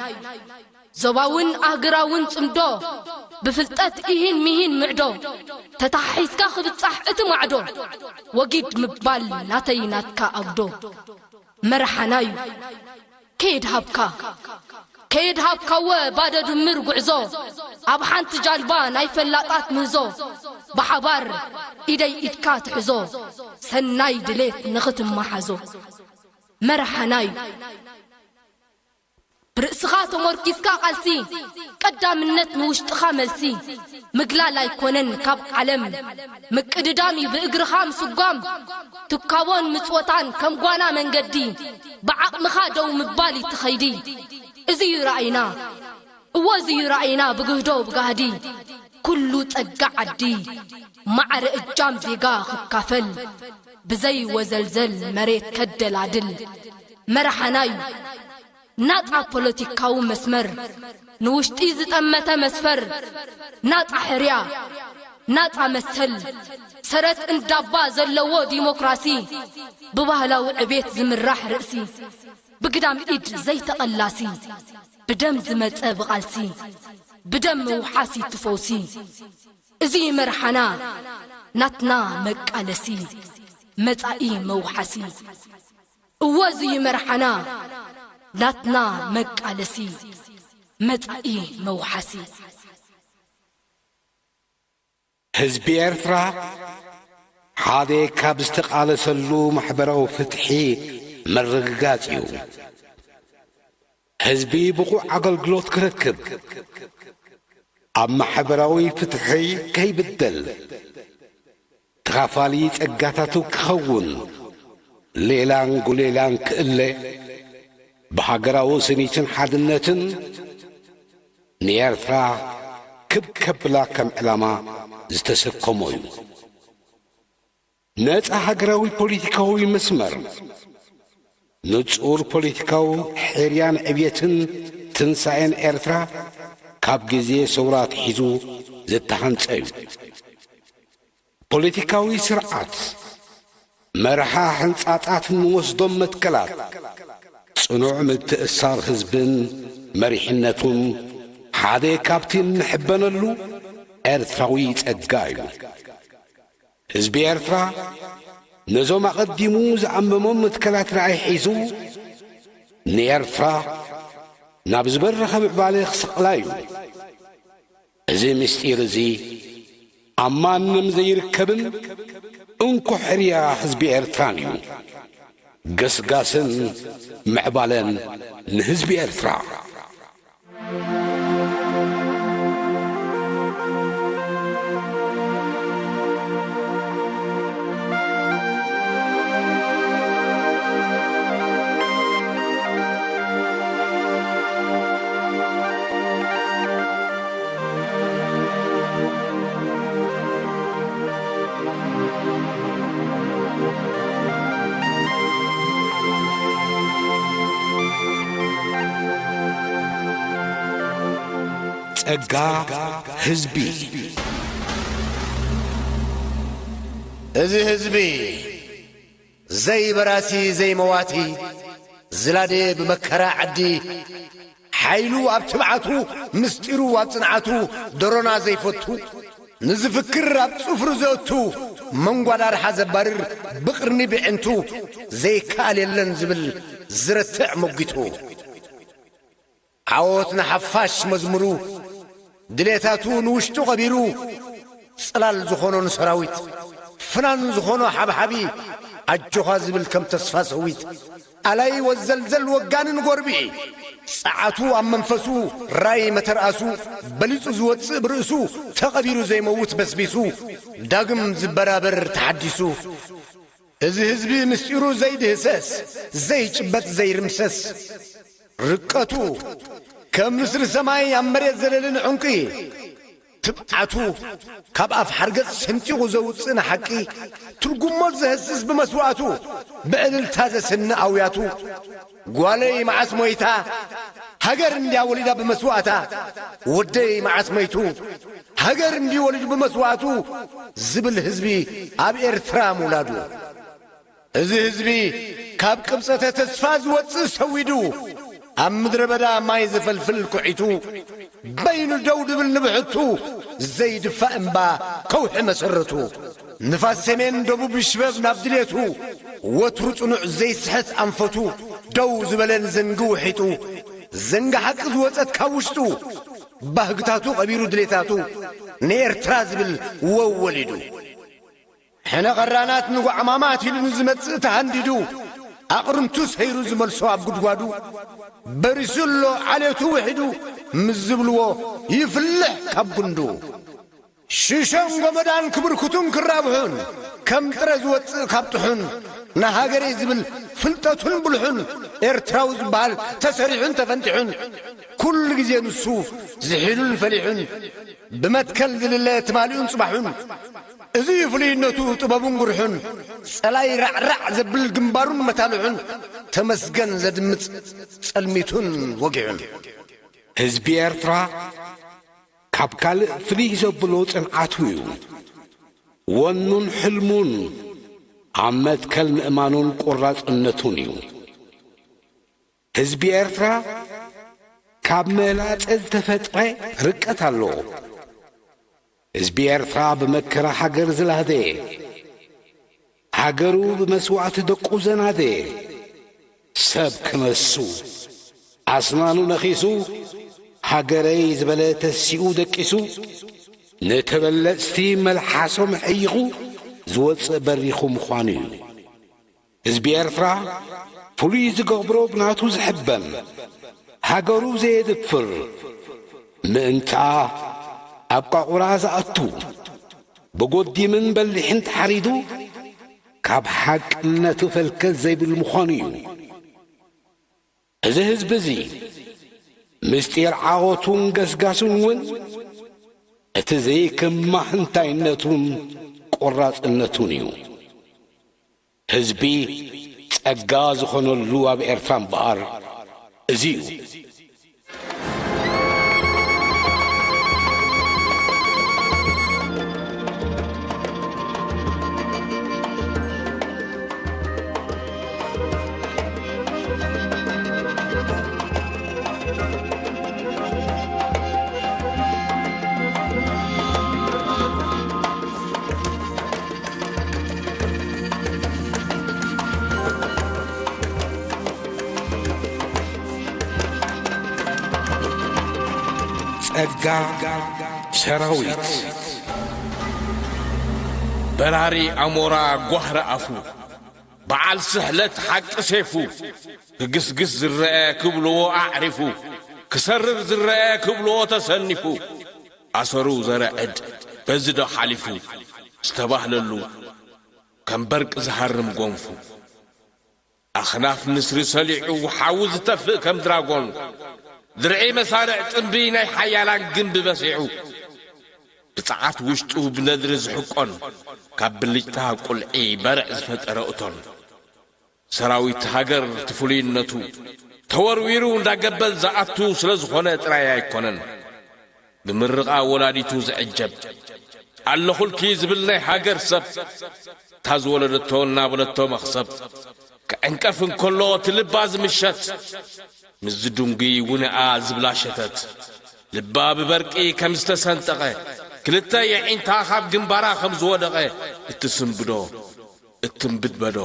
ዞባውን ኣህግራውን ጽምዶ፣ ብፍልጠት ኢሂን ሚሂን ምዕዶ፣ ተተሓሒዝካ ክብጻሕ እቲ ማዕዶ፣ ወጊድ ምባል ናተይ ናትካ ኣጉዶ መርሓና'ዩ። ከየድሃብካ ከየድሃብካወ ባዶ ድምር ጉዕዞ፣ ኣብ ሓንቲ ጃልባ ናይ ፈላጣት ምህዞ፣ ብሓባር ኢደይ ኢድካ ትሕዞ፣ ሰናይ ድሌት ንኽትመሓዞ መርሓና'ዩ። ብርእስኻ ተሞርኪስካ ቃልሲ፣ ቀዳምነት ንውሽጥኻ መልሲ፣ ምግላል ኣይኮነን ካብ ዓለም፣ ምቅድዳም እዩ ብእግርኻ ምስጓም፣ ትካቦን ምጽወታን ከም ጓና መንገዲ፣ ብዓቕምኻ ደው ምባል እዩ እቲ ኸይዲ። እዚ እዩ ራእይና፣ እወ እዚ እዩ ራእይና፣ ብግህዶ ብጋህዲ፣ ኩሉ ጸጋ ዓዲ፣ ማዕረ እጃም ዜጋ ክካፈል፣ ብዘይ ወዘልዘል መሬት ከደላድል መርሓና እዩ። ናጻ ፖለቲካዊ መስመር፣ ንውሽጢ ዝጠመተ መስፈር፣ ናጻ ሕርያ፣ ናጻ መሰል፣ ሰረት እንዳባ ዘለዎ ዲሞክራሲ፣ ብባህላዊ ዕቤት ዝምራሕ ርእሲ፣ ብግዳም ኢድ ዘይተቐላሲ፣ ብደም ዝመጸ ብቓልሲ፣ ብደም ምውሓሲ ትፈውሲ። እዚ መርሓና ናትና መቃለሲ፣ መጻኢ መውሓሲ። እወ እዚ መርሓና ናትና መቃለሲ፣ መጻኢ መውሓሲ። ህዝቢ ኤርትራ ሓደ ካብ ዝተቓለሰሉ ማሕበራዊ ፍትሒ ምርግጋጽ እዩ። ህዝቢ ብቑዕ ኣገልግሎት ክረክብ፣ ኣብ ማሕበራዊ ፍትሒ ከይብደል፣ ተኻፋሊ ጸጋታቱ ክኸውን፣ ሌላን ጉሌላን ክእለ፣ ብሃገራዊ ስኒትን ሓድነትን ንኤርትራ ክብ ከብላ ከም ዕላማ ዝተሰከሞ እዩ። ነጻ ሃገራዊ ፖለቲካዊ መስመር፣ ንጹር ፖለቲካዊ ሕርያን ዕብየትን ትንሳኤን ኤርትራ ካብ ግዜ ሰውራ ኣትሒዙ ዝተሃንጸ እዩ። ፖለቲካዊ ስርዓት፣ መርሓ ሕንጻጻት፣ ንወስዶም መትከላት፣ ጽኑዕ ምትእሳር ህዝብን መሪሕነቱን ሓደ ካብቲ እንሕበነሉ ኤርትራዊ ጸጋ እዩ። ህዝቢ ኤርትራ ነዞም ኣቐዲሙ ዝኣመሞም መትከላት ራእይ ሒዙ፣ ንኤርትራ ናብ ዝበረኸ ምዕባለ ክስቕላ እዩ። እዚ ምስጢር እዚ ኣብ ማንም ዘይርከብን እንኮ ሕርያ ህዝቢ ኤርትራን እዩ። ገስጋስን ምዕባለን ንህዝቢ ኤርትራ። ጸጋ ህዝቢ። እዚ ህዝቢ ዘይበራሲ ዘይመዋቲ፣ ዝላደ ብመከራ ዓዲ፣ ሓይሉ ኣብ ትብዓቱ፣ ምስጢሩ ኣብ ጽንዓቱ፣ ደሮና ዘይፈቱ፣ ንዝፍክር ኣብ ጽፍሩ ዘእቱ፣ መንጓዳርሓ ዘባርር ብቕርኒ ብዕንቱ፣ ዘይከኣል የለን ዝብል ዝረትዕ መጒቱ። ዓወት ንሓፋሽ መዝሙሩ፣ ድሌታቱ ንውሽጡ ቀቢሩ፣ ጽላል ዝኾኖ ንሰራዊት፣ ፍናን ዝኾኖ ሓብሓቢ፣ ኣጆኻ ዝብል ከም ተስፋ ሰዊት፣ ኣላይ ወዘልዘል ወጋንን ጎርቢ፣ ጸዓቱ ኣብ መንፈሱ፣ ራይ መተርኣሱ፣ በሊጹ ዝወጽእ ብርእሱ፣ ተቐቢሩ ዘይመውት በስቢሱ፣ ዳግም ዝበራበር ተሓዲሱ። እዚ ህዝቢ ምስጢሩ ዘይድህሰስ፣ ዘይጭበጥ ዘይርምሰስ፣ ርቀቱ ከም ንስሪ ሰማይ ኣብ መሬት ዘለልን ዕንቂ፣ ትብዓቱ ካብ ኣፍ ሓርገጽ ሰንጢቑ ዘውጽእ ንሓቂ፣ ትርጉሞት ዘህስስ ብመስዋእቱ፣ ብዕልልታ ዘስንእ ኣውያቱ፣ ጓለይ መዓስ ሞይታ፣ ሃገር እንድያ ወሊዳ ብመስዋእታ፣ ወደይ መዓስ ሞይቱ፣ ሃገር እንድዩ ወሊዱ ብመስዋእቱ፣ ዝብል ህዝቢ ኣብ ኤርትራ ምውላዱ። እዚ ህዝቢ ካብ ቅብጸተ ተስፋ ዝወጽእ ሰዊዱ፣ ኣብ ምድረ በዳ ማይ ዘፈልፍል ኩዒቱ፣ በይኑ ደው ድብል ንብሕቱ፣ ዘይድፋእ እምባ ከውሒ መሰረቱ። ንፋስ ሰሜን ደቡብ ይሽበብ ናብ ድሌቱ፣ ወትሩ ጽኑዕ ዘይስሕት ኣንፈቱ፣ ደው ዝበለን ዘንጊ ውሒጡ፣ ዘንጊ ሓቂ ዝወጸት ካብ ውሽጡ፣ ባህግታቱ ቀቢሩ ድሌታቱ፣ ንኤርትራ ዝብል ወው ወሊዱ። ሕነ ቐራናት ንጓዕማማት ኢሉ ንዝመጽእ ተሃንዲዱ፣ ኣቕርንቱ ሰይሩ ዝመልሶ ኣብ ጉድጓዱ፣ በሪሱ ኣሎ ዓሌቱ ውሒዱ፣ ምስ ዝብልዎ ይፍልሕ ካብ ጉንዱ። ሽሾን ጎመዳን ክብርክቱን ክራብሑን፣ ከም ጥረ ዝወጽእ ካብ ጥሑን፣ ንሃገረይ ዝብል ፍልጠቱን ብልሑን፣ ኤርትራዊ ዝበሃል ተሰሪሑን ተፈንጢሑን፣ ኩሉ ግዜ ንሱ ዝሒሉን ፈሊሑን፣ ብመትከል ዝልለ ትማሊኡን ጽባሑን። እዚ እዩ ፍሉይነቱ ጥበቡን ጉርሑን፣ ጸላይ ራዕራዕ ዘብል ግንባሩን መታልሑን፣ ተመስገን ዘድምጽ ጸልሚቱን ወጊሑን። ህዝቢ ኤርትራ ካብ ካልእ ፍልይ ዘብሎ ጽንዓቱ እዩ። ወኑን ሕልሙን ኣብ መትከል ምእማኑን ቆራጽነቱን እዩ። ህዝቢ ኤርትራ ካብ መላጸ ዝተፈጥረ ርቀት ኣለዎ። ህዝቢ ኤርትራ ብመከራ ሃገር ዝላህደ፣ ሃገሩ ብመስዋእቲ ደቁ ዘናደ፣ ሰብ ክነሱ ኣስናኑ ነኺሱ፣ ሃገረይ ዝበለ ተሲኡ ደቂሱ፣ ንተበለጽቲ መልሓሶም ሕይኹ ዝወጽእ በሪኹ ምዃኑ እዩ። ህዝቢ ኤርትራ ፍሉይ ዝገብሮ ብናቱ ዝሕበን፣ ሃገሩ ዘየድፍር፣ ምእንትኣ ኣብ ቃቑራ ዝኣቱ፣ ብጎዲምን በሊሕን ተሓሪዱ፣ ካብ ሓቅነቱ ፈልከት ዘይብል ምዃኑ እዩ። እዚ ህዝቢ እዚ፣ ምስጢር ዓወቱን ገስጋሱን እውን፣ እቲ ዘይክማህ እንታይነቱን ቆራጽነቱን እዩ። ህዝቢ ጸጋ ዝኾነሉ ኣብ ኤርትራ እምበኣር እዚ እዩ። ጸጋ ሰራዊት። በራሪ ኣሞራ ጓህሪ ኣፉ፣ በዓል ስሕለት ሓቂ ሴፉ፣ ክግስግስ ዝረአ ክብልዎ ኣዕሪፉ፣ ክሰርር ዝረአ ክብልዎ ተሰኒፉ፣ ኣሰሩ ዘረዕድ በዚ ዶ ሓሊፉ ዝተባህለሉ፣ ከም በርቂ ዝሃርም ጎንፉ። ኣኽናፍ ንስሪ ሰሊዑ ሓዊ ዝተፍእ ከም ድራጎን፣ ድርዒ መሳርዕ ጥንቢ ናይ ሓያላን ግንቢ በሲዑ፣ ብጸዓት ውሽጡ ብነድሪ ዝሕቆን፣ ካብ ብልጭታ ቁልዒ በርዕ ዝፈጠረ እቶን። ሰራዊት ሃገር እቲ ፍሉይነቱ፣ ተወርዊሩ እንዳገበል ዝኣቱ ስለ ዝኾነ ጥራይ ኣይኮነን። ብምርቓ ወላዲቱ ዝዕጀብ፣ ኣለኹልኪ ዝብል ናይ ሃገር ሰብ፣ እታ ዝወለደቶ እናበለቶ መኽሰብ፣ ክዕንቀፍ እንከሎ እቲ ልባ ዝምሸት፣ ምስ ዝዱንጊ ውንኣ ዝብላ ሸተት፣ ልባ ብበርቂ ከም ዝተሰንጠቐ፣ ክልተ የዒንታ ካብ ግንባራ ከም ዝወደቐ እትስንብዶ፣ እትንብድበዶ፣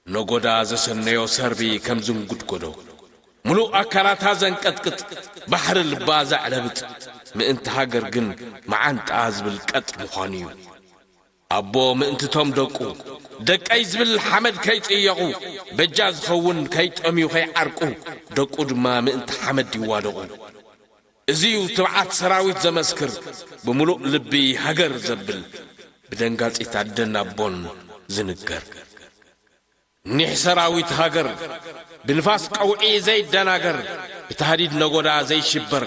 ነጎዳ ዘሰነዮ ሰርቢ ከም ዝንጉድጎዶ፣ ምሉእ ኣካላታ ዘንቀጥቅጥ ባሕሪ ልባ ዘዕለብጥ፣ ምእንቲ ሃገር ግን መዓንጣ ዝብል ቀጥ ምዃኑ እዩ። ኣቦ ምእንትቶም ደቁ፣ ደቀይ ዝብል ሓመድ ከይጽየቑ፣ በጃ ዝኸውን ከይጠምዩ ከይዓርቁ፣ ደቁ ድማ ምእንቲ ሓመድ ይዋደቑ። እዚዩ ትብዓት ሰራዊት ዘመስክር፣ ብምሉእ ልቢ ሃገር ዘብል፣ ብደንጋጺት ኣደን ኣቦን ዝንገር። ኒሕ ሰራዊት ሃገር፣ ብንፋስ ቀውዒ ዘይደናገር፣ ብታህዲድ ነጎዳ ዘይሽበር፣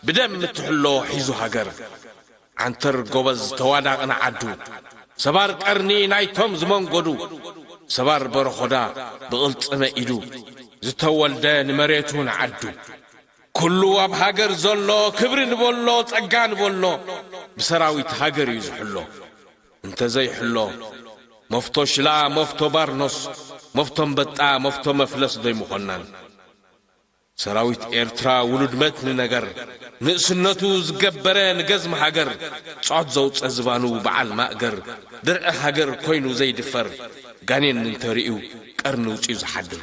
ብደም እትሕሎ ሒዙ ሃገር። ዓንተር ጎበዝ ተዋዳቒ ንዓዱ፣ ሰባር ቀርኒ ናይቶም ዝመንጎዱ፣ ሰባር በረኾዳ ብቕልጽመ ኢዱ፣ ዝተወልደ ንመሬቱ ንዓዱ። ኩሉ ኣብ ሃገር ዘሎ ክብሪ ንበሎ ጸጋ ንበሎ፣ ብሰራዊት ሃገር እዩ ዝሕሎ። እንተዘይሕሎ፣ መፍቶ ሽላ፣ መፍቶ ባርኖስ፣ መፍቶ ኣንበጣ፣ መፍቶ መፍለስ ዶ ኣይምኾናን? ሰራዊት ኤርትራ ውሉድ መትኒ ነገር፣ ንእስነቱ ዝገበረ ንገዝሚ ሃገር፣ ጾት ዘውጸ ዝባኑ በዓል ማእገር፣ ድርዒ ሃገር ኮይኑ ዘይድፈር፣ ጋኔን እንተርእዩ ቀርኒ ውጽዩ ዝሓድር።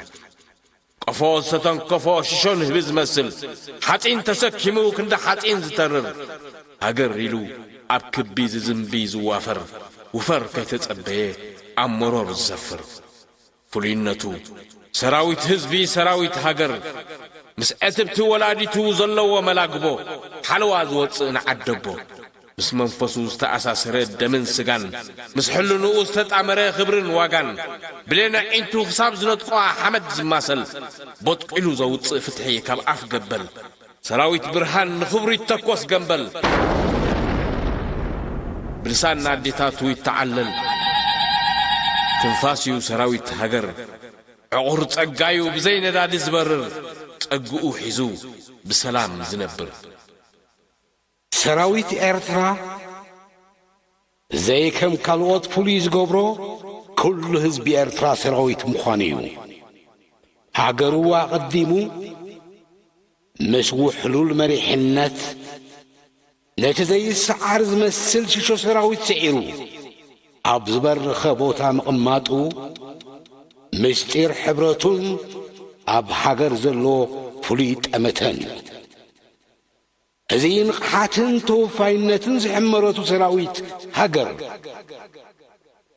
ቀፎ ዝተተንከፎ ሽሾ ንህቢ ዝመስል፣ ሓጺን ተሰኪሙ ክንዲ ሓጺን ዝተርር፣ ሃገር ኢሉ ኣብ ክቢ ዝዝንቢ ዝዋፈር፣ ውፈር ከይተጸበየ ኣብ መሮር ዝሰፍር። ፍሉይነቱ፣ ሰራዊት ህዝቢ፣ ሰራዊት ሃገር፣ ምስ ዕትብቲ ወላዲቱ ዘለዎ መላግቦ፣ ሓለዋ ዝወጽእ ንዓደቦ። ምስ መንፈሱ ዝተኣሳሰረ ደምን ስጋን፣ ምስ ሕልንኡ ዝተጣመረ ክብርን ዋጋን፣ ብሌን ኣዒንቱ ክሳብ ዝነጥቋ ሓመድ ዝማሰል፣ ቦጥቂሉ ዘውጽእ ፍትሒ ካብ ኣፍ ገበል፣ ሰራዊት ብርሃን ንኽብሩ ይተኮስ ገምበል። ብልሳን ኣዴታቱ ይተዓለል። ትንፋስ'ዩ ሰራዊት ሃገር። ዕቑር ጸጋ'ዩ ብዘይ ነዳዲ ዝበርር። ጸግኡ ሒዙ ብሰላም ዝነብር። ሰራዊት ኤርትራ ዘይከም ካልኦት ፍሉይ ዝገብሮ፣ ኩሉ ህዝቢ ኤርትራ ሰራዊት ምዃኑ እዩ። ሃገሩ ኣቐዲሙ፣ ምስ ውሕሉል መሪሕነት፣ ነቲ ዘይሰዓር ዝመስል ሽሾ ሰራዊት ስዒሩ፣ ኣብ ዝበረኸ ቦታ ምቕማጡ፣ ምስጢር ሕብረቱን ኣብ ሃገር ዘሎ ፍሉይ ጠመተን እዩ። እዚ ንቕሓትን ተወፋይነትን ዝሕመረቱ ሰራዊት ሃገር፣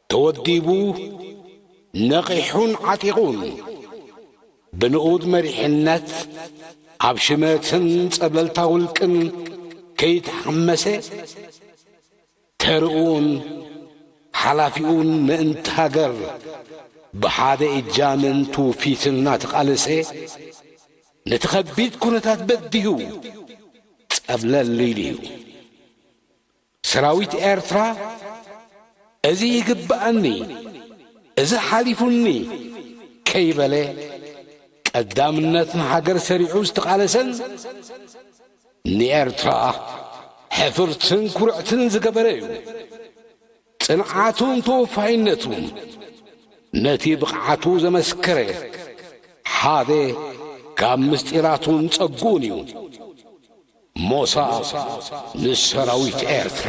ተወዲቡ፣ ነቒሑን ዓጢቑን፣ ብንኡድ መሪሕነት ኣብ ሽመትን ጸብለልታ ውልቅን ከይተሓመሰ፣ ተርኡን ሓላፊኡን ምእንቲ ሃገር ብሓደ እጃምን ትውፊትን እናተቓለሰ፣ ነቲ ከቢድ ኩነታት በዲሁ ጸብለል ኢሉ እዩ። ሰራዊት ኤርትራ፣ "እዚ ይግብኣኒ፣ እዚ ሓሊፉኒ" ከይበለ፣ ቀዳምነት ንሃገር ሰሪዑ ዝተቓለሰን ንኤርትራ ሕፍርትን ኩርዕትን ዝገበረ እዩ። ጽንዓቱን ተወፋይነቱን ነቲ ብቕዓቱ ዘመስከረ ሓደ ካብ ምስጢራቱን ጸግኡን እዩ። ሞሳ ንሰራዊት ኤርትራ።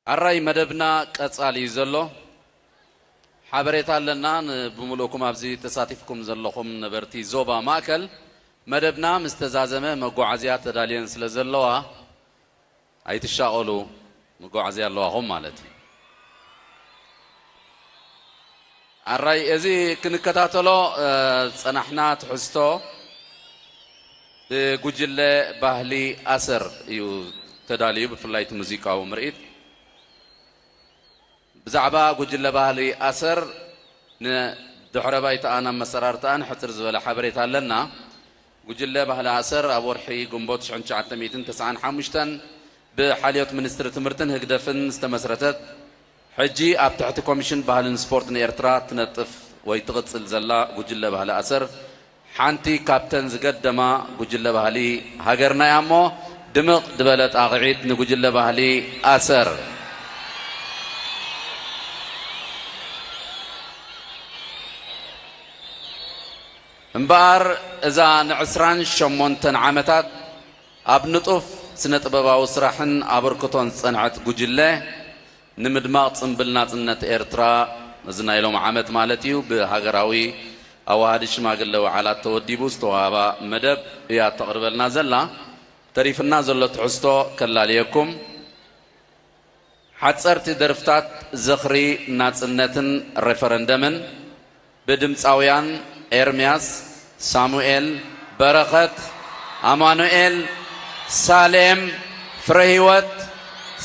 ኣራይ መደብና ቀጻሊ እዩ ዘሎ። ሓበሬታ ኣለና። ን-፣ ብምሉእኩም ኣብዚ ተሳቲፍኩም ዘለኹም ነበርቲ ዞባ ማእከል፣ መደብና ምስ ተዛዘመ መጓዓዝያ ተዳልየን ስለ ዘለዋ ኣይትሻቐሉ፣ መጓዓዝያ ኣለዋኹም ማለት እዩ። ኣራይ እዚ ክንከታተሎ፣ እ፣ ዝጸናሕና ትሕዝቶ ብጉጅለ ባህሊ ኣሰር እዩ ተዳልዩ፣ ብፍላይ እቲ ሙዚቃዊ ምርኢት። ብዛዕባ ጉጅለ ባህሊ ኣሰር ንድሕረ ባይታኣን ኣመሰራርታኣን ሕጽር ዝበለ ሓበሬታ ኣለና። ጉጅለ ባህሊ ኣሰር ኣብ ወርሒ ግንቦት ሽሕን ትሽዓተ ሚእትን ተስዓን ሓሙሽተን ብሓልዮት ሚኒስትሪ ትምህርትን ህግደፍን ዝተመስረተት፣ ሕጂ ኣብ ትሕቲ ኮሚሽን ባህልን ስፖርትን ኤርትራ ትነጥፍ ወይ ትቕጽል ዘላ ጉጅለ ባህሊ ኣሰር፣ ሓንቲ ካብተን ዝገደማ ጉጅለ ባህሊ ሃገርና እያ እሞ፣ ድምቕ ዝበለ ጣቕዒት ንጉጅለ ባህሊ ኣሰር። እምበኣር፣ እዛ ንዕስራን ሸሞንተን ዓመታት ኣብ ንጡፍ ስነ-ጥበባዊ ስራሕን ኣበርክቶን ዝጸንሐት ጉጅለ፣ ንምድማቕ ጽምብል ናጽነት ኤርትራ፣ እዚ ናይ ሎሚ ዓመት ማለት እዩ፣ ብሃገራዊ ኣዋሃዲ ሽማግለ ወዓላት ተወዲቡ ዝተዋህባ መደብ እያ እተቕርበልና ዘላ። ተሪፍና ዘሎ ትሕዝቶ ከላልየኩም። ሓጸርቲ ደርፍታት ዝኽሪ ናጽነትን ሬፈረንደምን ብድምጻውያን ኤርምያስ፣ ሳሙኤል፣ በረኸት፣ ኣማኑኤል፣ ሳሌም፣ ፍረህይወት፣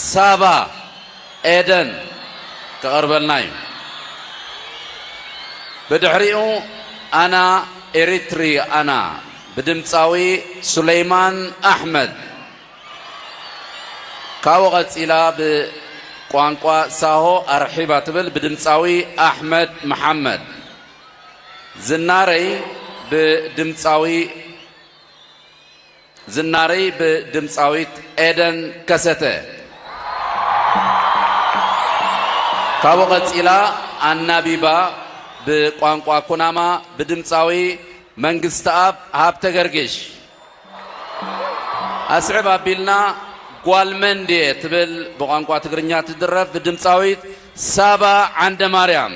ሳባ፣ ኤደን ክቐርበልና እዩ። ብድሕሪኡ ኣና ኤሪትሪ ኣና ብድምጻዊ ሱለይማን ኣሕመድ። ካብኡ ቀጺላ ብቋንቋ ሳሆ ኣርሒባ ትብል ብድምጻዊ ኣሕመድ መሓመድ። ዝናረይ ብድምጻዊ፣ ዝናረይ ብድምጻዊት ኤደን ከሰተ። ካብኡ ቀጺላ ኣናቢባ ብቋንቋ ኩናማ ብድምጻዊ መንግስተኣብ ሃብተ ገርግሽ። ኣስዕብ ኣቢልና ጓል መን ድየ ትብል ብቋንቋ ትግርኛ ትድረፍ ብድምጻዊት ሳባ ዓንደ ማርያም።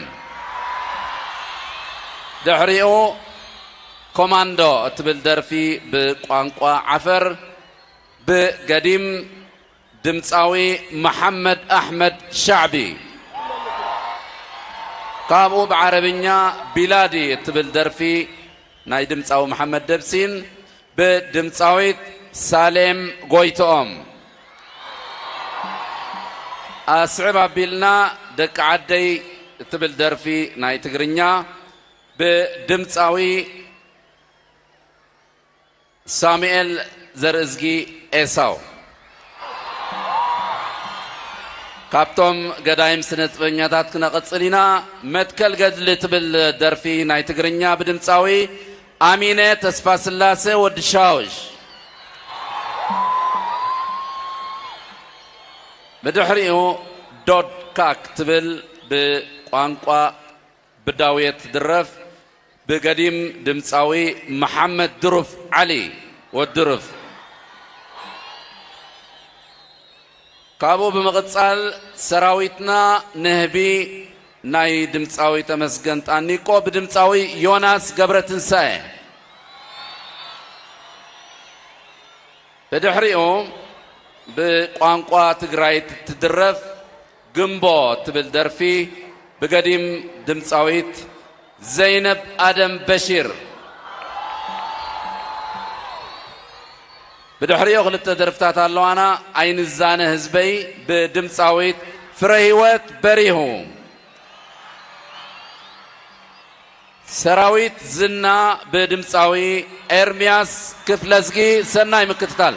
ድሕሪኡ ኮማንዶ እትብል ደርፊ ብቋንቋ ዓፈር ብገዲም ድምጻዊ መሓመድ ኣሕመድ ሻዕቢ። ካብኡ ብዓረብኛ ቢላዲ እትብል ደርፊ ናይ ድምጻዊ መሓመድ ደብሲን ብድምጻዊት ሳሌም ጎይትኦም። ኣስዕብ ኣቢልና ደቂ ዓደይ እትብል ደርፊ ናይ ትግርኛ ብድምፃዊ ሳሙኤል ዘርእዝጊ ኤሳው። ካብቶም ገዳይም ስነ ጥበበኛታት ክነቐጽል ኢና። መትከል ገድሊ ትብል ደርፊ ናይ ትግርኛ ብድምፃዊ ኣሚነ ተስፋስላሴ ወዲ ሻውሽ። ብድሕሪኡ ዶድ ካክ ትብል ብቋንቋ ብዳውየት ትድረፍ ብገዲም ድምፃዊ መሓመድ ድሩፍ ዓሊ ወዲ ድሩፍ። ካብኡ ብምቕጻል ሰራዊትና ንህቢ ናይ ድምፃዊ ተመስገን ጣኒቆ ብድምፃዊ ዮናስ ገብረትንሳኤ። ብድሕሪኡ ብቋንቋ ትግራይ ትድረፍ ግንቦ ትብል ደርፊ ብገዲም ድምፃዊት ዘይነብ ኣደም በሺር። ብድሕሪኡ ክልተ ደርፍታት ኣለዋና። ኣይንዛነ ህዝበይ ብድምፃዊት ፍረ ህይወት በሪሁ። ሰራዊት ዝና ብድምፃዊ ኤርምያስ ክፍለዝጊ። ሰናይ ምክትታል።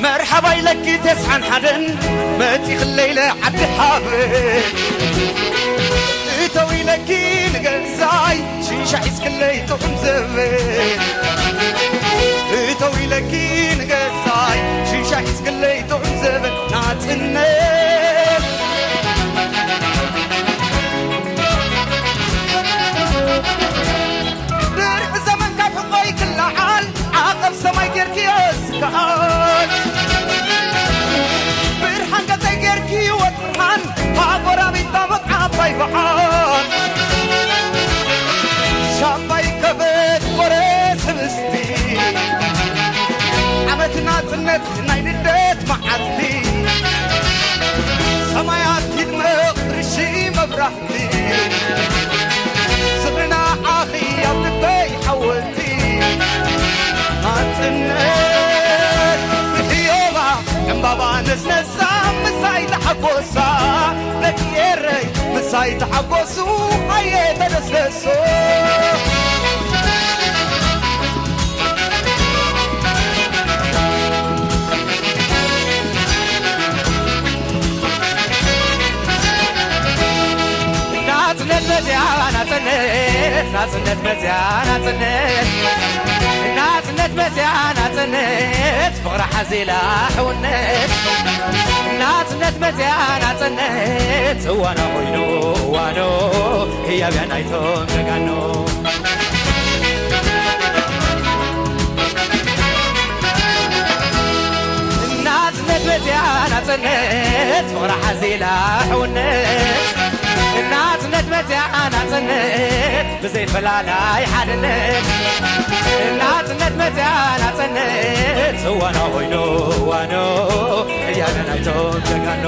መርሓባ ኢለኪ ተስዓን ሓደን መፂኽለይ ኢለ ዓዲ ሓበን እተው ኢለኪ ንገዛይ ሽሻ ሒዝክለይ ጥዑም ዘበን እተው ኢለኪ ንገዛይ ሽሻ ሒዝክለይ ጥዑም ዘበን ናፅነት ድርዒ ዘመን ካብ ሕቆይ ክለዓል ዓቐብ ሰማይ ጌርክዮ ስከኣል ብርሃን ገፀይ ጌርክዮ ወጥርሃን ሃጎራቢት ታቦት ዓባይ በዓል ሻምባይ ከበት ቆሬ ስብስቲ ዓመት ናፅነት ናይ ልደት መዓልቲ ሰማያት ይድመቕ ርሺ መብራህቲ ዝኽርና ዓኺ ኣብ ልበይ ሓወልቲ ናፅነት ብሕዮባ ዕምባባ ነስነሳ ምሳይ ተሓጎሳ ደቂ ኤረይ ምሳይ ተሓጎሱ ኣየ ተደስደሶ ናጽነት መጽያ ናጽነት ናጽነት መጽያ ናጽነት ናጽነት መጽያ ናጽነት ፍቕራ ሓዚላ ሕውነት ናጽነት መጽያ ናጽነት እዋና ኮይኑ እዋኖ ህያብያ ናይቶም ጀጋኖ ናጽነት መጽያ ናጽነት ፍቕራ ሓዚላ ሕውነት ናጽነት መጽያ ናጽነት ብዘይፈላላይ ሓድነት ናጽነት መጽያ ናጽነት እዋኖ ኮይኑ እዋኖ እያለ ናይቶም ጀጋኖ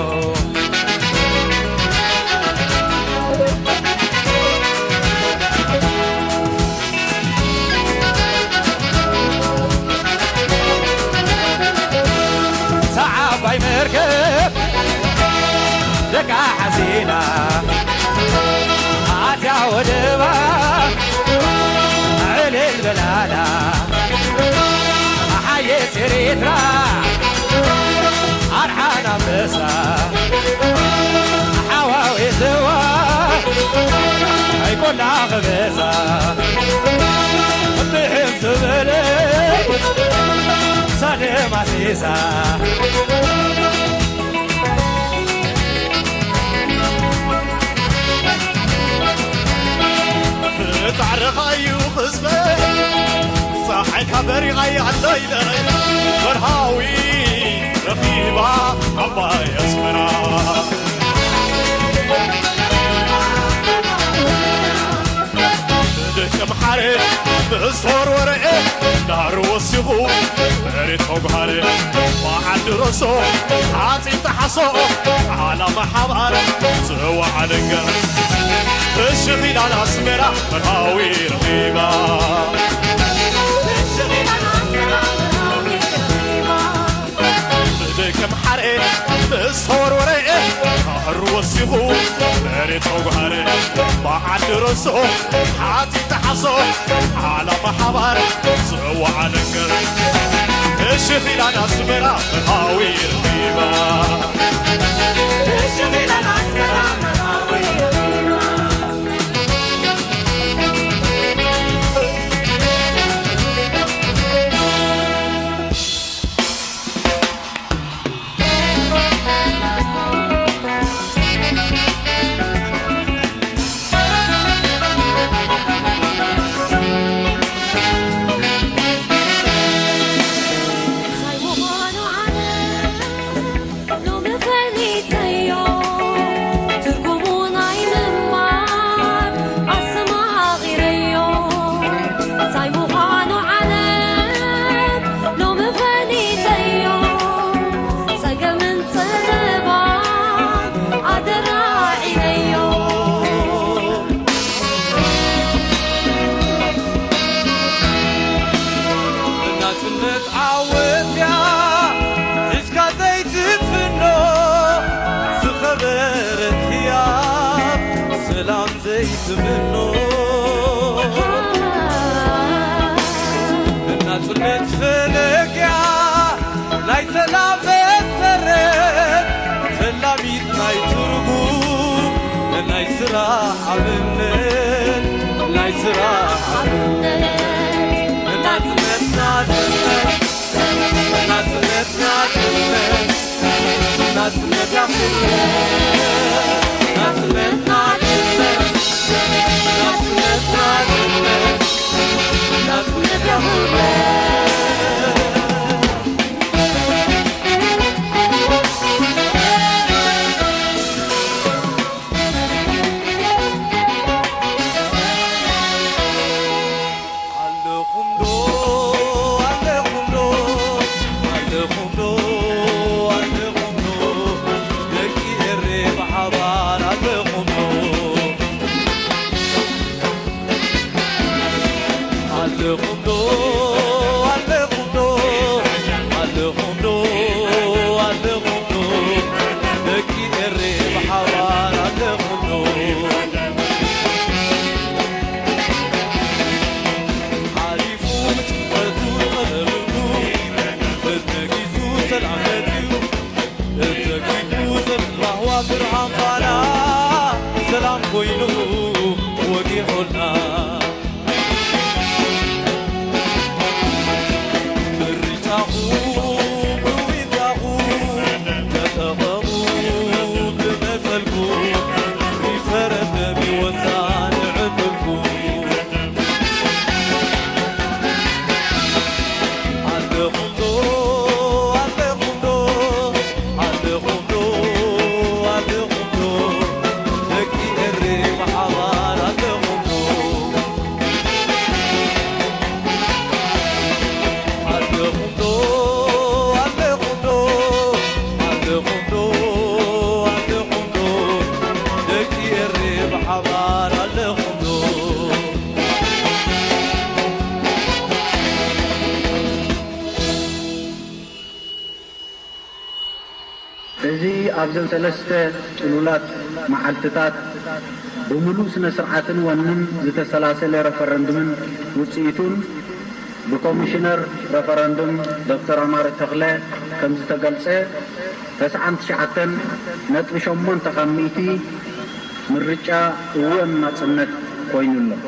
ሰዓባይ መርከብ ደቃ ሓዚና ኣትያ ወደባ ዕልል በላላ ሓየት ኤርትራ በሳ ሓዋዊትዋ ኣይኮና ክበሳ ብሕም ዝበለ ሳደማሲሳ ጻዕርኻ እዩ ክስበ ጸሓይካ በሪቓ እያ ኣሎ ኢለ መርሃዊ ረኺባ ዓባይ ኣስመራ ደቂ ምሓረ ምስ ተወርወረ ዳር ወሲኹ መሬት ተጓሃረ መዓዲ ርእሶ ሓፂን ጠሓሶ ዓላማ ሓባር ዝወዓለ ገር ፍሽኽ ኢላን ኣስመራ መርሃዊ ረኺባ ደቂ ምሓረ ምስ ተወርወረ ዳር ወሲኹ መሬት ተጓሃረ መዓዲ ርእሶ ሓፂን ጠሓሶ ዓላማ ሓባር ዝወዓለ ገር ፍሽኽ ኢላን ኣስመራ መርሃዊ ረኺባ ዘይትምኖ ብናጽነት ፈለግያ ናይ ሰላም መሰረት ፈላሚት ናይ ትርጉም ናይ ስራሕ ኣብነት ናይ ስራሕ ኣብነት ብናጽነት ናጽነት እዚ ኣብዘን ሰለስተ ጽሉላት መዓልትታት ብምሉእ ስነ-ስርዓትን ወንን ዝተሰላሰለ ረፈረንድምን ውጽኢቱን ብኮሚሽነር ረፈረንዱም ዶክተር ኣማረ ተኽለ ከምዝተገልጸ፣ ተስዓን ትሽዓተን ነጥቢ ሸሞንተ ካብ ሚእቲ ምርጫ እወን ናጽነት ኮይኑ ኣሎ።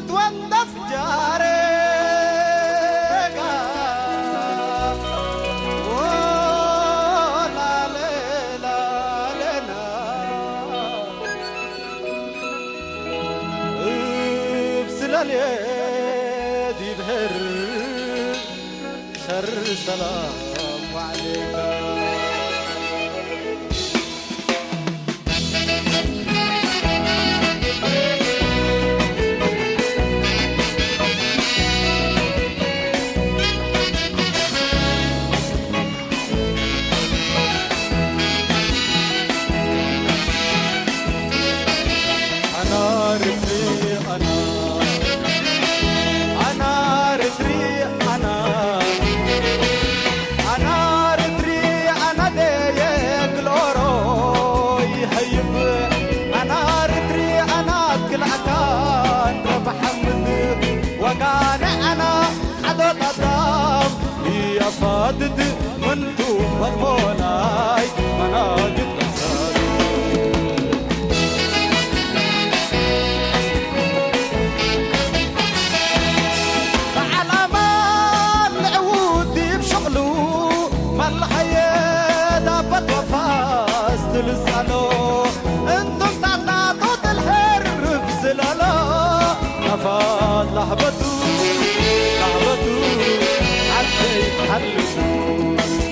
ትወንደፍ ጃሬጋ ወላሌላሌና እብ ስለልየ ዲብህር ሸር ሰላም ወዓሌካ። ፋትት ምንቱ ወልሞላይ መናጅት መሳሪ በዓል ኣማን ንዕዉት ዲብ ሽቕሉ መላኸየ ዳበት ወፋስ ትልሳሎ እንቱም ታናቱ ትልሕርፍ ስለሎ ነፋት ላሕበቱ ላሕበቱ ዓደይ ትሓልፍ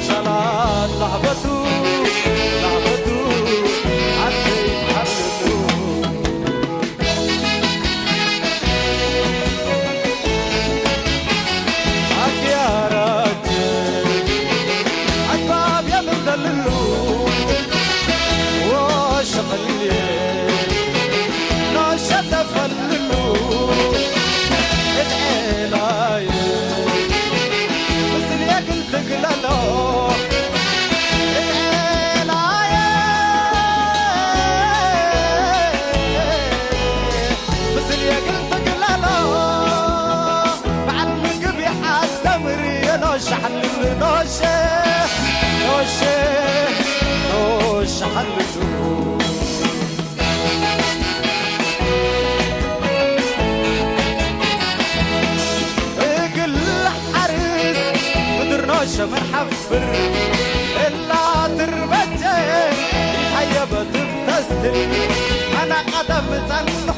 ሻላት ላሕበቱ ላሕበቱ ዓደይ ትሓልፍ ኣክያራች ኣግባብ የምንተልሉ ወሸቕልየ ኖሸተፈልሉ እትዔላየ ምስል የግል ትግለሎ እትዔላየ ምስል የግል ትግለሎ በዓል ምግብ ይሓዝ ተምር የኖሸ ሓልሉ ኖሸ ኖሸ ኖሸ ሓልሉ እግል ሓርስ ምድር ኖሸ መርሓፍር እላ ትርበጀ ይታየበ ትብተስትል ኣና ቀደም ጸንሑ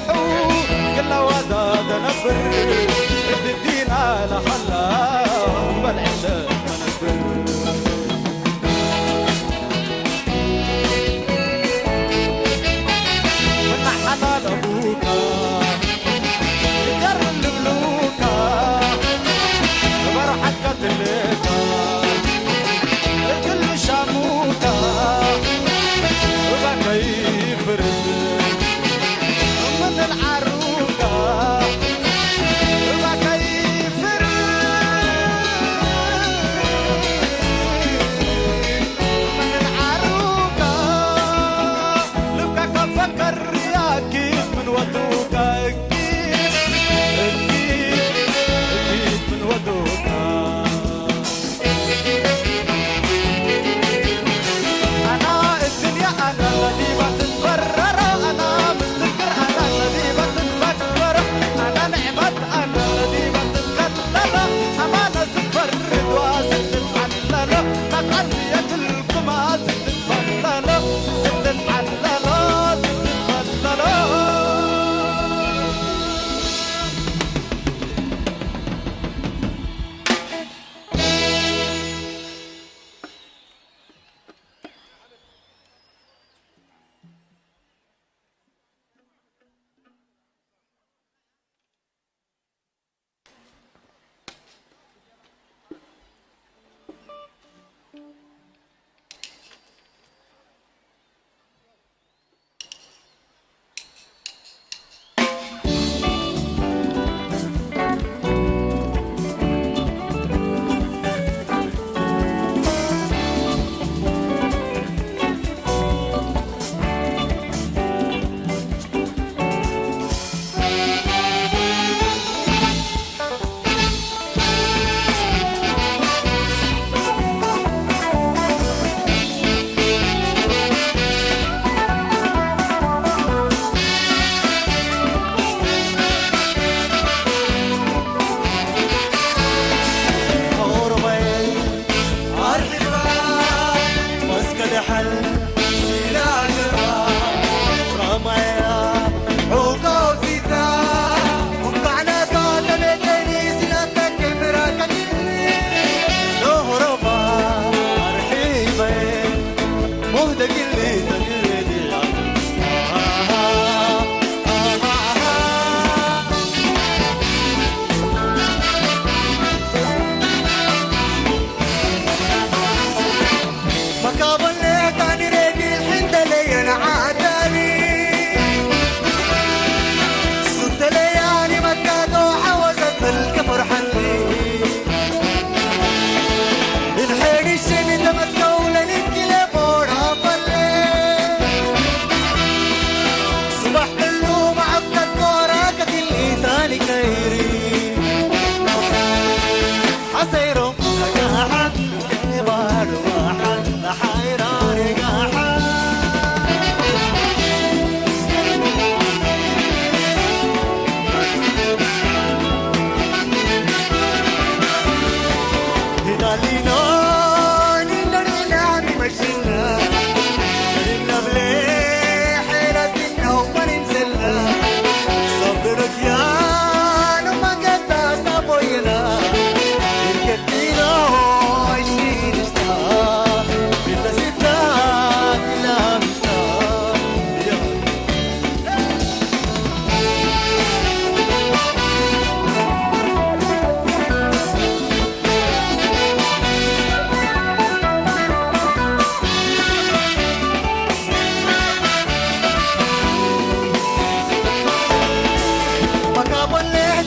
ክለዋዛ ተነብር እድዲና ለኸላ እምበል ዕለ መነብር እናሓላለኹካ ይገርም ልብሉካ ብበርሓት ቀትልካ እግል ሻሙካ እባከይ ፍርድ ምን ልዓሩካ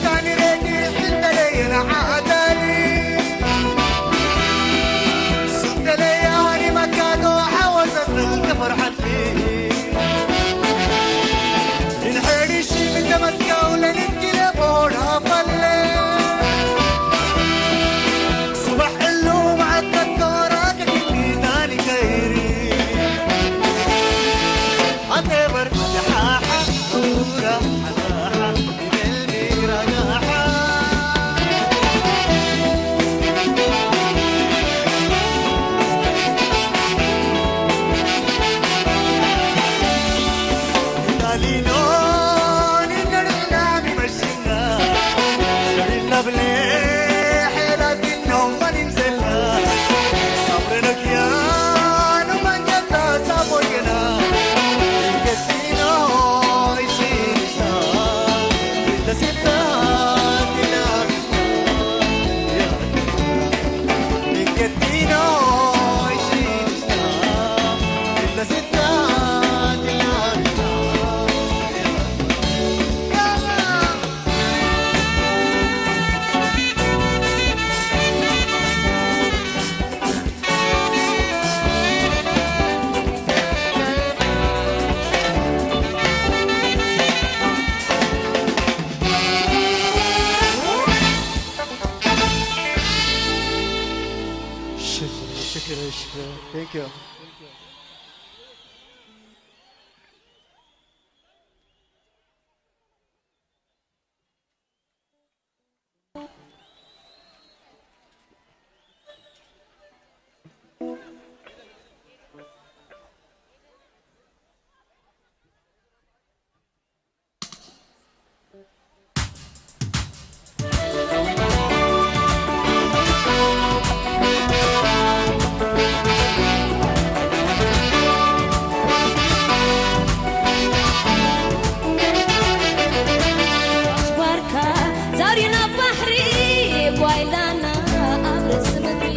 ዳኒ ረጊሕ እንተለየ ንዓኣ ዳኒ። ስቕ ተለየ ሃሪማካዶ ሓወሰ ስቕ ተፈርሓትኒ። ንንሕሪሽ ምተመስገው ለንኪለ ቦዳ ፈለ። ጽባሕ እሉ መዓት ተኮራ ከኪኒ ዳኒ ከይሪ። ኣተበር ሓሓ ኡራ ሓሓ شكرا، شكرا، شكرا. Thank you. ኣሽባርካ ዛሪና ባሕሪ ጓይላና ኣብ ርእሲ ምድሪ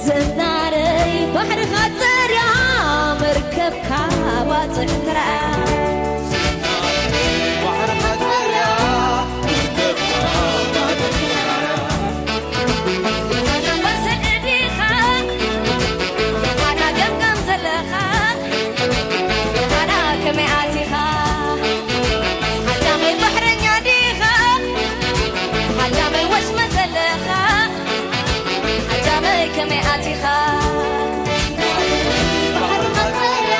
ዝናረይ ባሕርኻ ጠርያ መርከብካ ባጽዕ ትረኣ። በርሰ እዲኻ፣ ፋና ገምጋም ዘለኻ፣ ፋና ከመይ ኣቲኻ? ዓዳመይ ባሕረኛ ዲኻ? ዓዳመይ ወሽመ ዘለኻ? ዓዳመይ ከመይ ኣቲኻ? ባሕሪ መጠርያ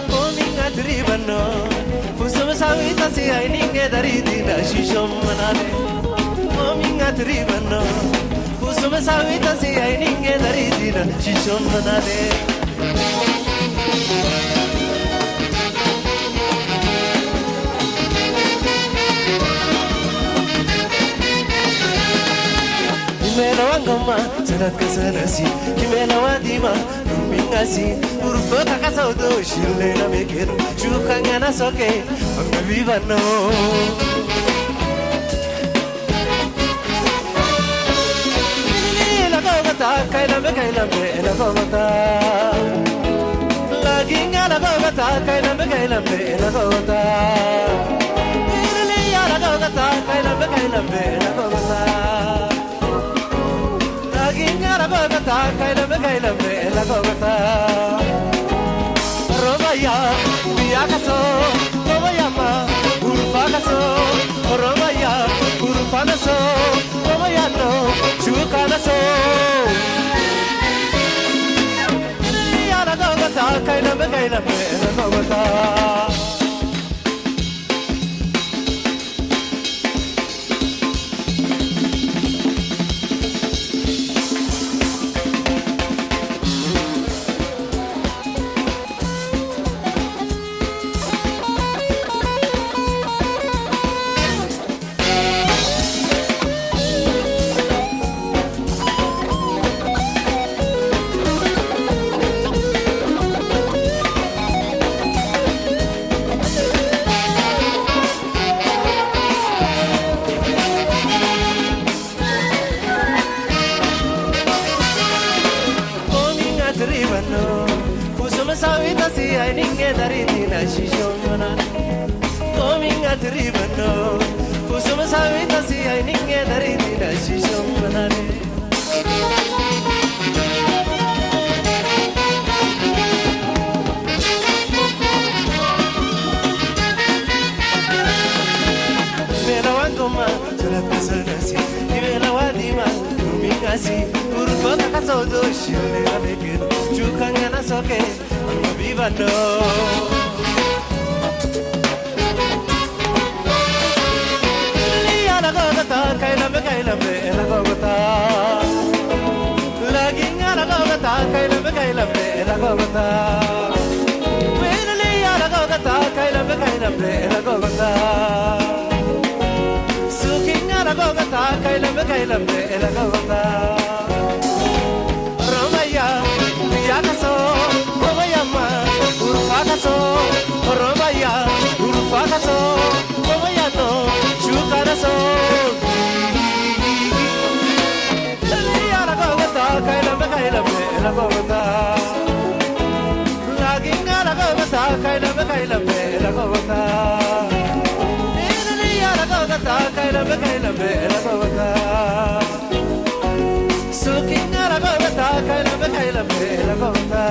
Ominga tribano, fuso sawi tasi ai ninge dari dina shishom manane. Ominga tribano, fuso sawi tasi ai ninge dari dina shishom manane. Kimela wangoma, senat kesenesi, kimela wadima, lumingasi, urfo kakasaudo, shilena mekero, chukangana soke, ambi vivano. Lagogota, kailambe, kailambe, lagogota. Laginga lagogota, kailambe, kailambe, lagogota. Iliya lagogota, kailambe, kailambe, lagogota. Laginga lagogota, kailambe, kailambe, lagogota. Romaya, biyakaso, romayama, urfakaso, romaya, urfanaso, romayano, chukanaso. Yala gogota, kainambe, kainambe, gogota. Kominga tribano, kusuma sawita si ai ninge dariti na shishomana. Kominga tribano, kusuma sawita si ai ninge dariti na shishomana. Mela wangoma, jala kasanasi, mela wadima, kumingasi, urko kakasodo, shile na mekeno, chukangana soke, amo vivano. Iliya la gogota, kailambe, kailambe, la gogota. Laginga la gogota, kailambe, kailambe, la gogota. Iliya la gogota, kailambe, kailambe, la gogota. Sukinga la gogota, kailambe, kailambe, la gogota. Romaya, biyakaso, romayama, urfakaso, romaya, urfakaso, romayano, shukaraso. Iliya la gogota, kailambe, kailambe, la gogota. Laginga la gogota, kailambe, kailambe, la gogota. Iliya la gogota, kailambe, kailambe, la gogota. Sukinga la gogota, kailambe, kailambe, la gogota.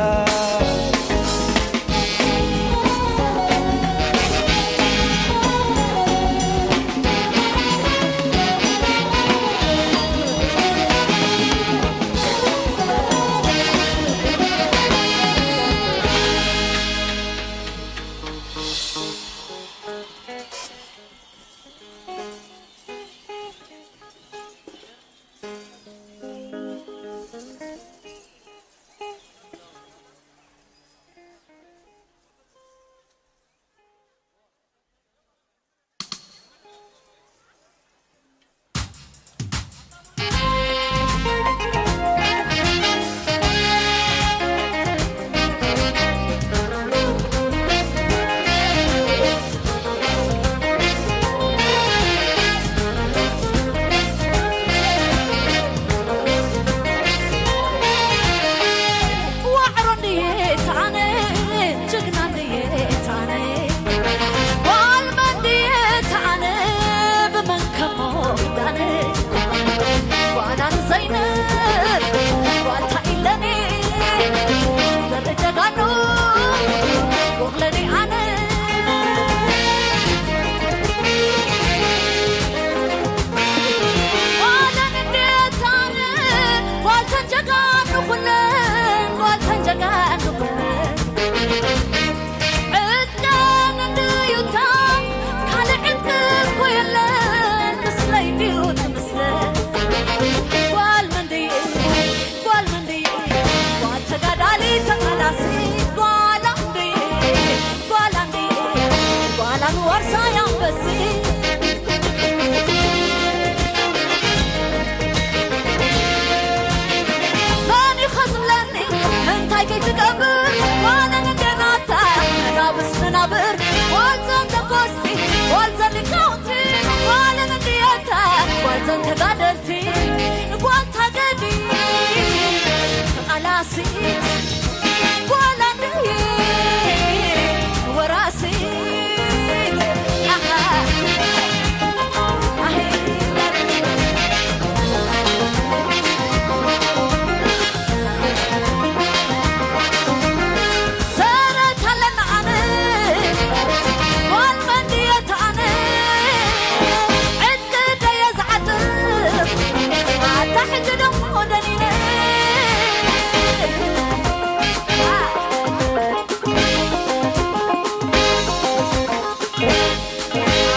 ተንጀጋኑ ኩለን ጓል ተንጀጋኑ ኩለን ዕጥቀን እንድዩታ ካልእ ዕጥቂ እኮ የለን ምስለይ እንድዩ ትምስለ ጓል መንድይ ጓል መንድይ ጓል ተጋዳሊ ተቃላሲ ጓል ኣንድይ ጓል ኣንድይ ጓል ኣንዋርሳይ ኣንበሲ መን ኢኻ ዝብለኒ እንታይ ከይትገብር ጓል ኣንደናታ መናብስ መናብር ጓል ዘንተኮስቲ ጓል ዘሊካውቲ ጓል እንድየታ ጓል ዘንተጋደልቲ ጓል ታገዲ ተቃላሲ ጓል ኣንድይ ወራሲ ኣሃ ኣሄ ሰረት ኣለና ኣነ ጓል መንድየት ኣነ ዕጥቂ ደየ ዝዓጥር ኣታ ሕጂ ደሞ ደሊነ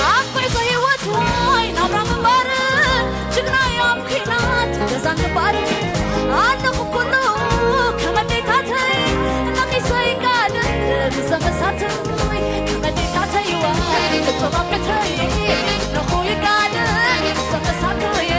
ኣብ ጉዕዞ ህይወት ወይ ናብራ ምንባር ጅግና እዮም ኲናት ገዛ ምንባር ኣለኹ ኩሉ ከም ኣዴታተይ ነቒሰ ይጋደል ብዘመሳተይ ከም ኣዴታተይዋ እቶም ኣብዕተይ ነኹ ይጋደል ብዘመሳተይ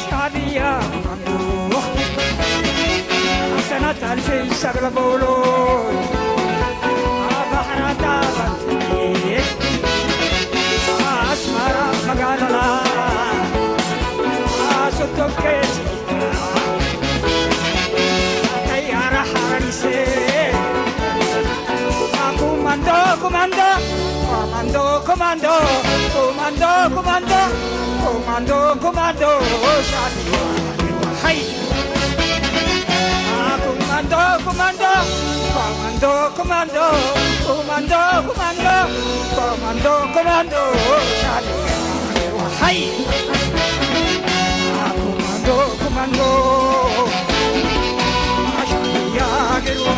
ሻዕብያ ኣምቡኽ ሰናት ኣልፊ ሰብለ በውሎ ኣብ ባሕራታ ባንቲ Komando, komando, komando, komando, komando, komando, komando, komando, ሻዕብያ ሃይ። Komando, komando, komando, komando, komando, komando, komando, komando, ሻዕብያ ሃይ። Komando, komando, ሻዕብያ ሃገርዋ።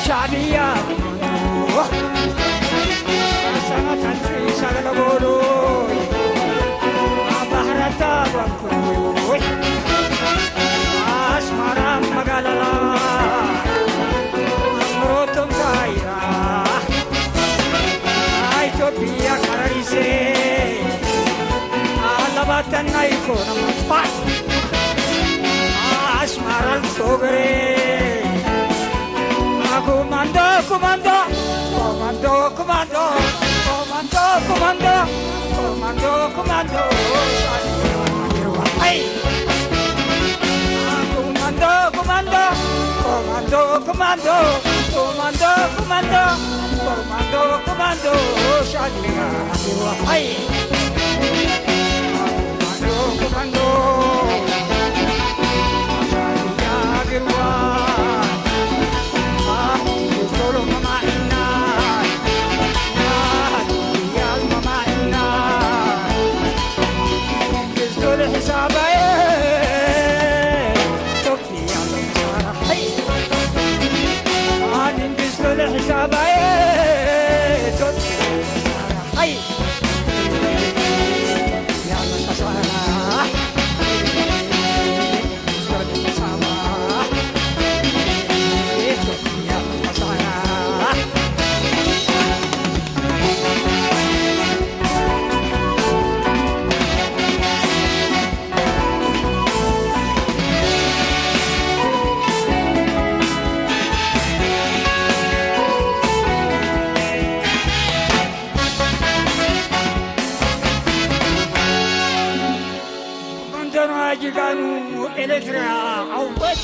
ሻዕብያ ሳናታንቲ ሳገለጎሎይ ኣብ ባሕራታ ጓንኩሎይ ኣስማራ መጋለላ ኣምሮቶም ካይራ ኢትዮጵያ ካራሪሴ ኣለባተና ይኮነ መጥፋት ኣስማራ ልሶገሬ ኮማንዶ ኮማንዶ ኮማንዶ ኮማንዶ ኮማንዶ ኮማንዶ ኮማንዶ ኮማንዶ ኮማንዶ ኮማንዶ ኮማንዶ ኮማንዶ ኮማንዶ ኮማንዶ ኮማንዶ ሻዕብያ ሃይ ኮማንዶ ኮማንዶ ሻዕብያ ግርዋ ኮማንዶና ጅጋኑ ኤሌትራ ዓወት።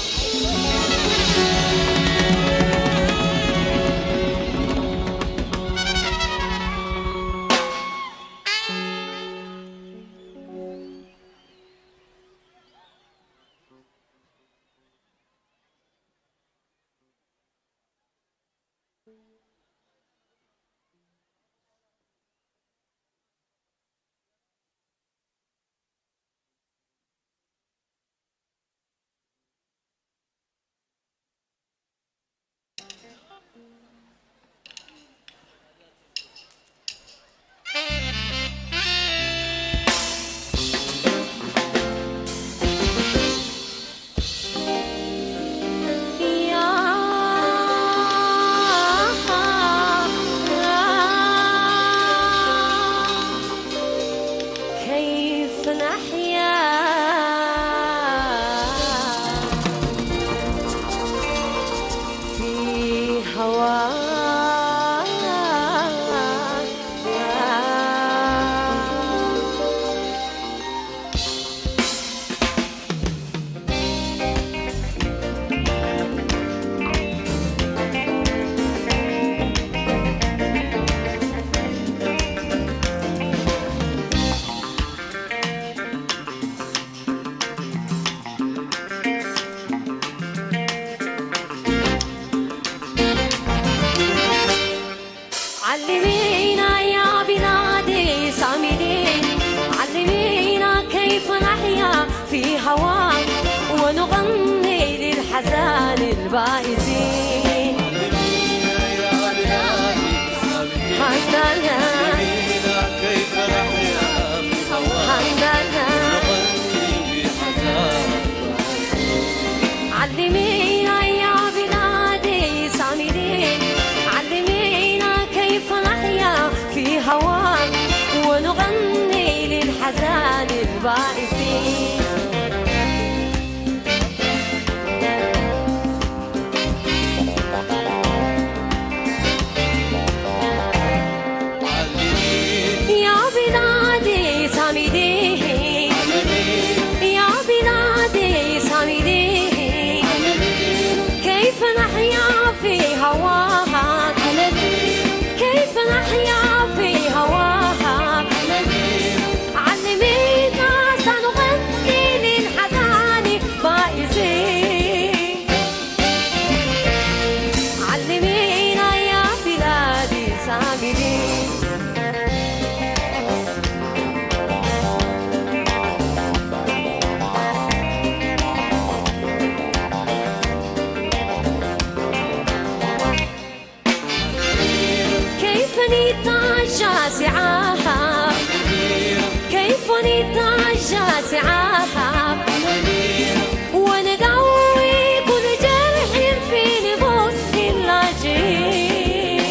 ونقوي كل جرح في نفوس اللاجئين.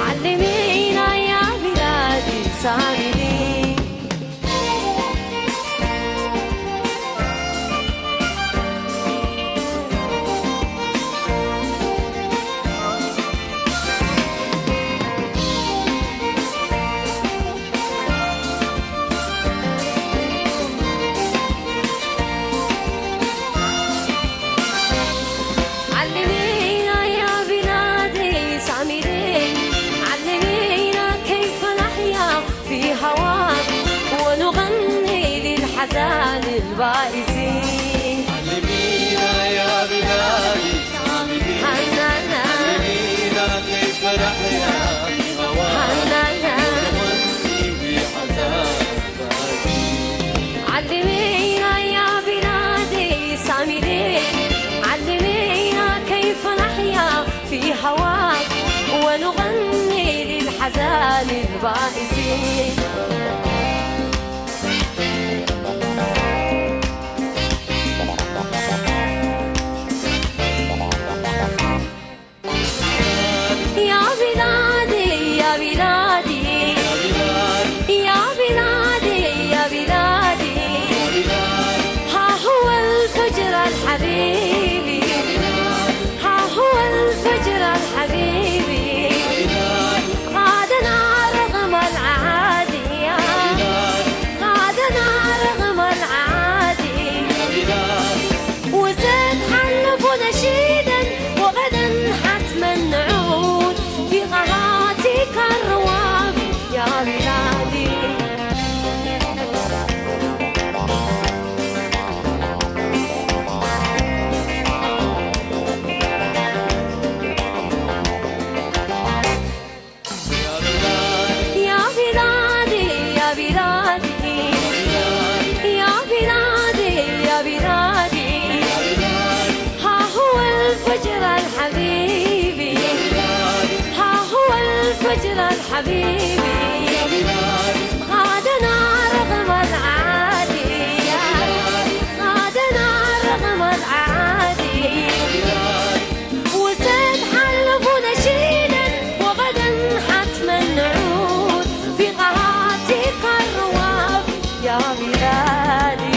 علمينا يا بلادي سامرين. علمينا يا بلادي سامرين، علمينا كيف نحيا في هواك ونغني للحزان البائسين. علمينا يا بلادي سامرين، علمينا كيف نحيا في هواك ونغني بحزان البائسين. علمينا يا بلادي سامرين، علمينا كيف نحيا في هواك ونغني للحزان البائسين. يا بلادي، يا بلادي، يا بلادي، يا بلادي. ها هو الفجر الحبيبي، ها هو الفجر الحبيبي. غادنا رغم العادي، غادنا رغم العادي. وسنحلف نشيدا وغدا حتما نعود في قهاتك الروابي يا بلادي. يا بلادي، يا بلادي، يا بلادي، يا بلادي. ها هو الفجر الحبيبي، ها هو الفجر الحبيبي. غادنا رغم العادي، غادنا رغم العادي. وسنحلف نشيدا وغدا حتما نعود في قهاتك الروابي يا بلادي.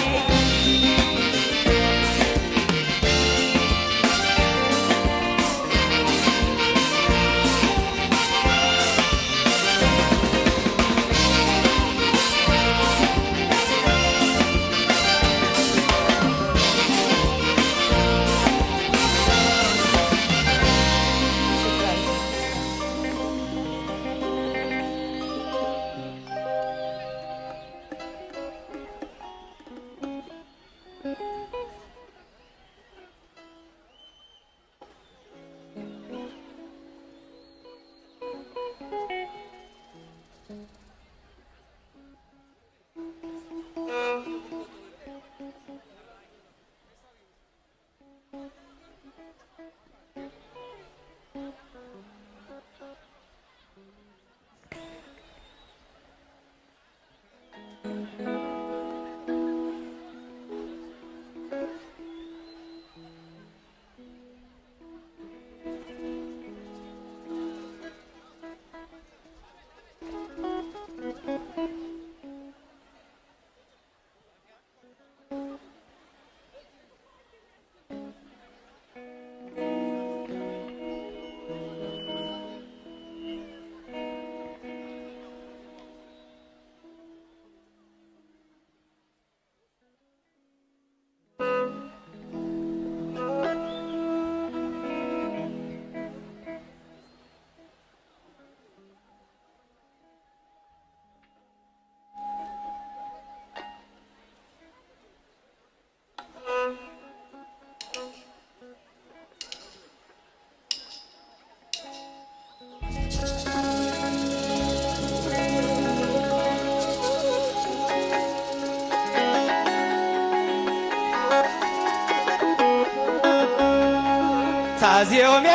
ሳዝዮሜ፣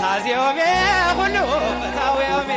ሳዝዮሜ፣ ኩሉ ፈታውዮሜ።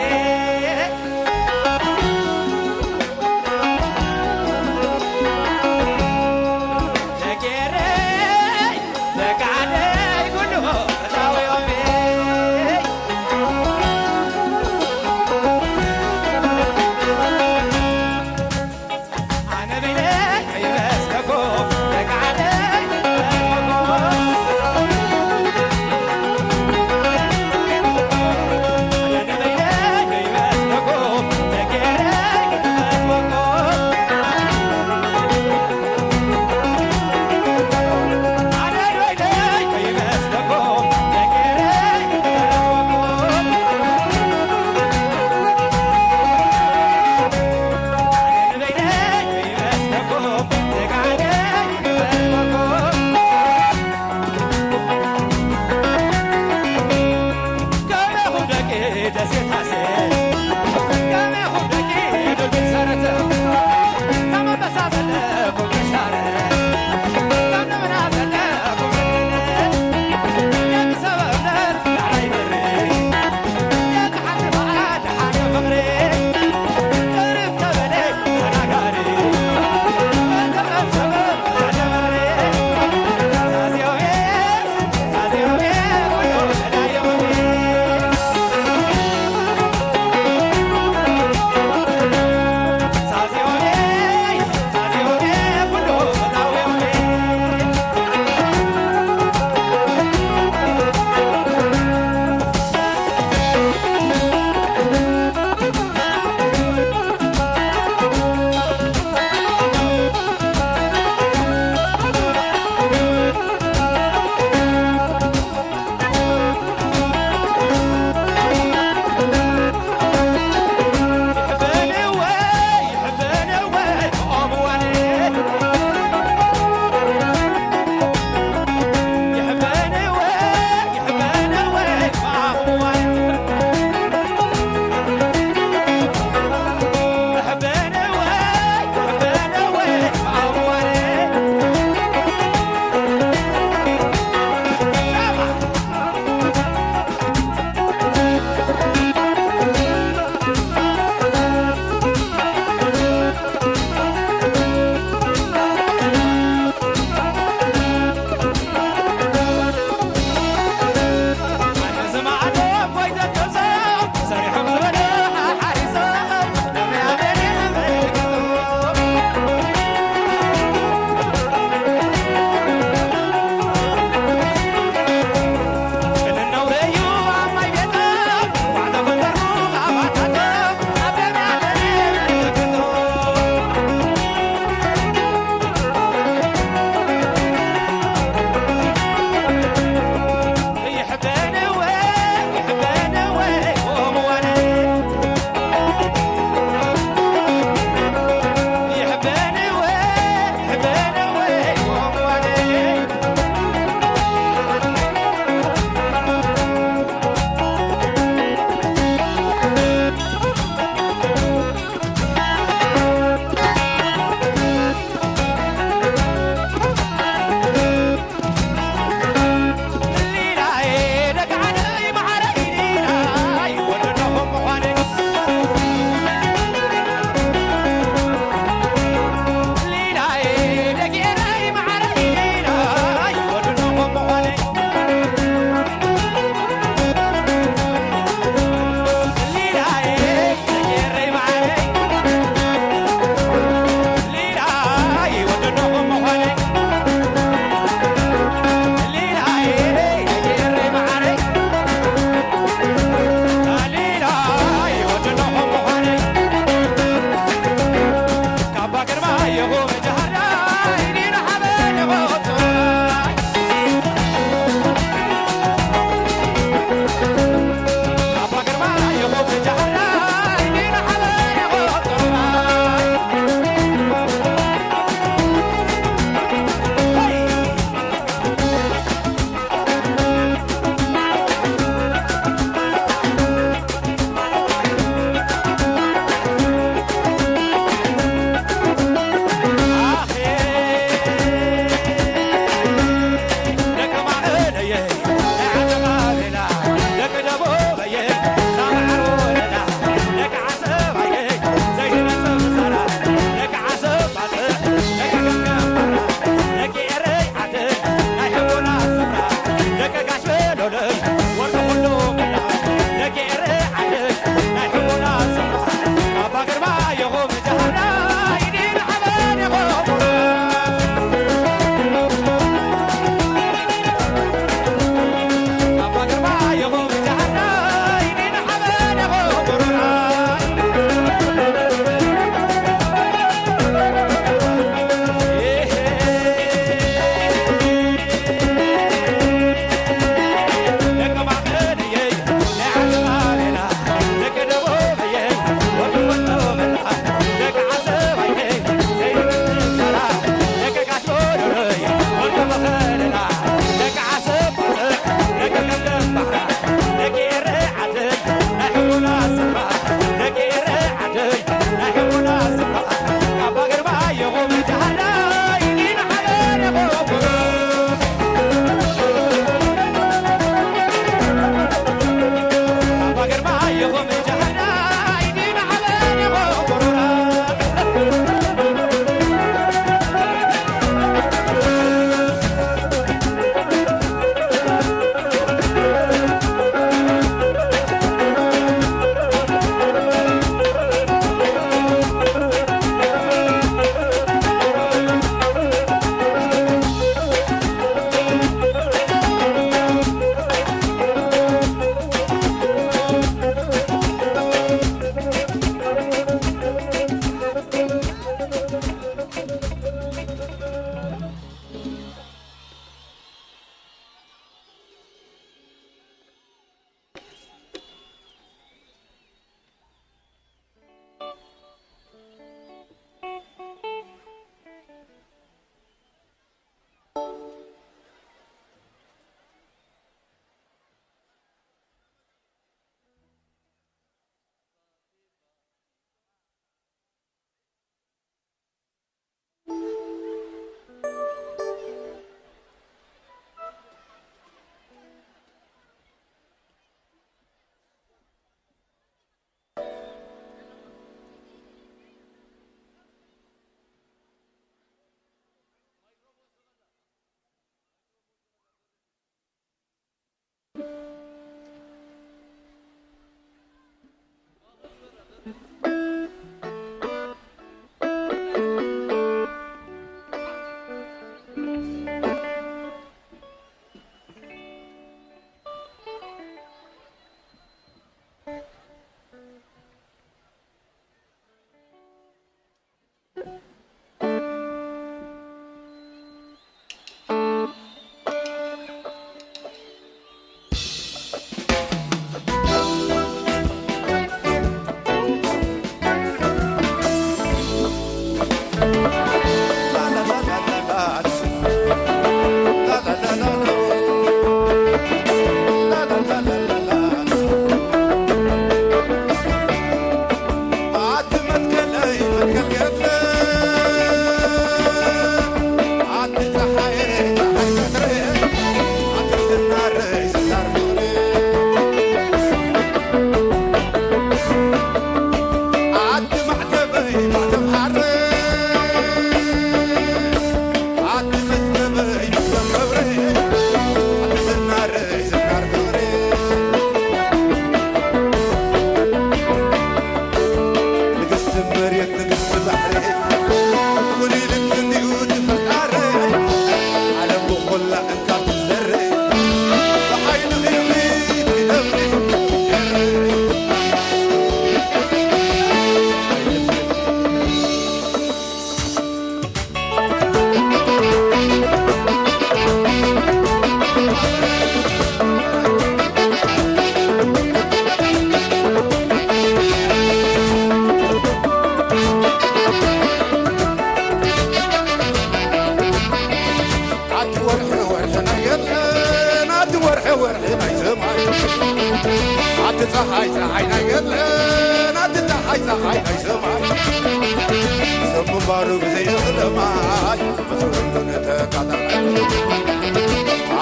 ሰብ ምንባሩ ብዘይ እኽሊ ማይ፣ ብትውልዱ ንተጋዳላይ።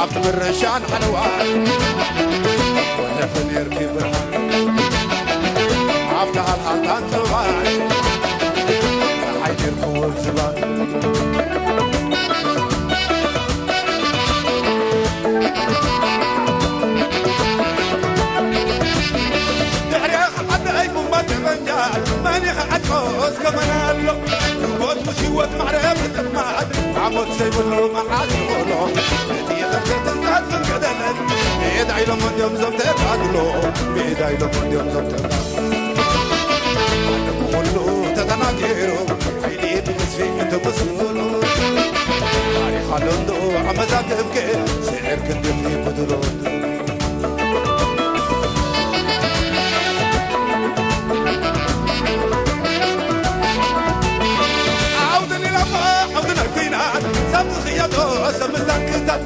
ኣብቲ ምርሻን ሓለዋይ፣ ወርሒ ነርኪ ብርሃን። ኣብቲ ሃልሃልታን ጽባይ፣ ጸሓይ ነርኪ ውብ ዝባን። ድሕሬኺ ዓደይ ጉንባር ጠበንጃ፣ መን ይኽዓድ እስከ መን ኣሎ? ህይወት ምስ ህይወት ማዕረ ምጥማት፣ ዓሞት ዘይብሉ መዓት ይኾኖ። እቲ ኸርተትን ዛዝን ገደለን፣ ሜዳ ኢሎም እንድዮም ዞም ተጋድሎ፣ ሜዳ ኢሎም እንድዮም ዞም ተጋድሎ። ዓለም ኩሉ ተደናጊሩ፣ ሓይሊ ብንስፊ እንትምስሉ፣ ታሪኽ ኣሎ እንዶ ኣብ መዛግብኪ፣ ስዒርኪ እንዲኺ ብድሮ። ዓውዲ ንላማ፣ ዓውዲ ናይ ኲናት፣ ሰብ ዝኽየዶ፣ ሰብ ምስታን ክታት፣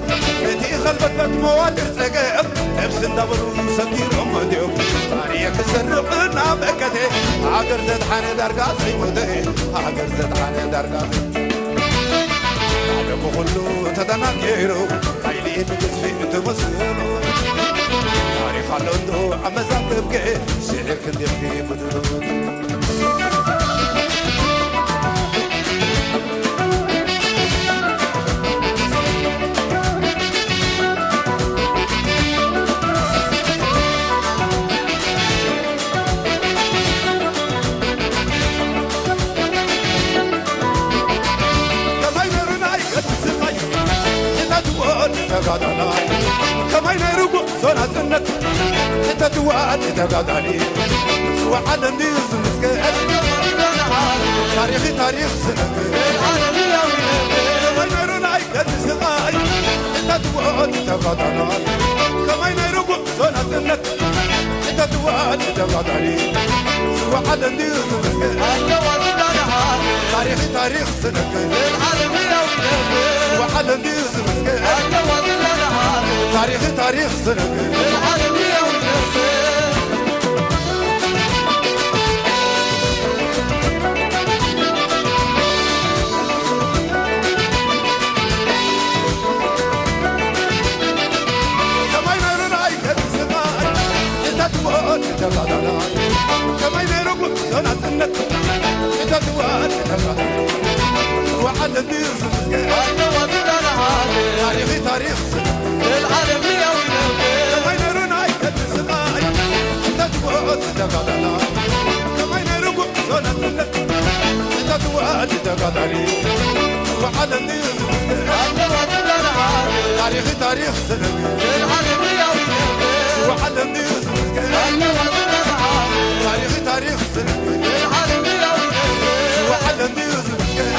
እቲ ኸልበትበት መዋድር ጸገም፣ ነብሲ እንዳበሉ ሰኪሮም እንድዮም። ኣነ ክሰርቕ እናበከተ፣ ሃገር ዘድሓነ ዳርጋ ዘይሞተ፣ ሃገር ዘድሓነ ዳርጋ ዘይሞተ። ዓለም ኩሉ ተደናጊሩ፣ ሓይሊ ብግዝፊ ትመስሉ። ታሪኽ ኣሎ እንዶ ኣብ መዛግብኪ፣ ስዒርኪ እንዲኺ ብድሮ። ከመይ ነሩ ናይ ገድሊ ስቓይ፣ ሕተትዎ ንተጋዳላይ። ከመይ ነሩ ጉዕዞ ናጽነት፣ ሕተትዎ ንተጋዳሊ። ዝወዓለ እንድዩ ዝምስገን፣ ታሪኽ ታሪኽ ዝነግር። ከመይ ነሩ ናይ ገድሊ ስቓይ፣ ሕተትዎ ንተጋዳላይ። ከመይ ነሩ ጉዕዞ ናጽነት፣ ሕተትዎ ንተጋዳሊ። ዝወዓለ እንድዩ ዝምስገን፣ ታሪኽ ታሪኽ ዝነግር። ዝወዓለ እንድዩ ዝምስገን፣ ታሪኽ ታሪኽ ዝነግር። ከመይ ነሩ ናይ ገድሊ ስቓይ፣ ሕተትዎ ንተጋዳላይ። ከመይ ነሩ ጉዕዞ ናጽነት፣ ሕተትዎ ንተጋዳላይ። ዝወዓለ እንድዩ ዝምስገን፣ ታሪኽ ታሪኽ ዝነግር። ከመይ ነሩ ናይ ገድሊ ስቓይ፣ ሕተትዎ ንተጋዳላይ። ከመይ ነሩ ጉዕዞ ናጽነት፣ ሕተትዎ ንተጋዳሊ። ዝወዓለ እንድዩ ዝምስገን፣ ታሪኽ ታሪኽ ዝነግር። ዝወዓለ እንድዩ ዝምስገን፣ ታሪኽ ታሪኽ ዝነግር። ዝወዓለ እንድዩ ዝምስገን፣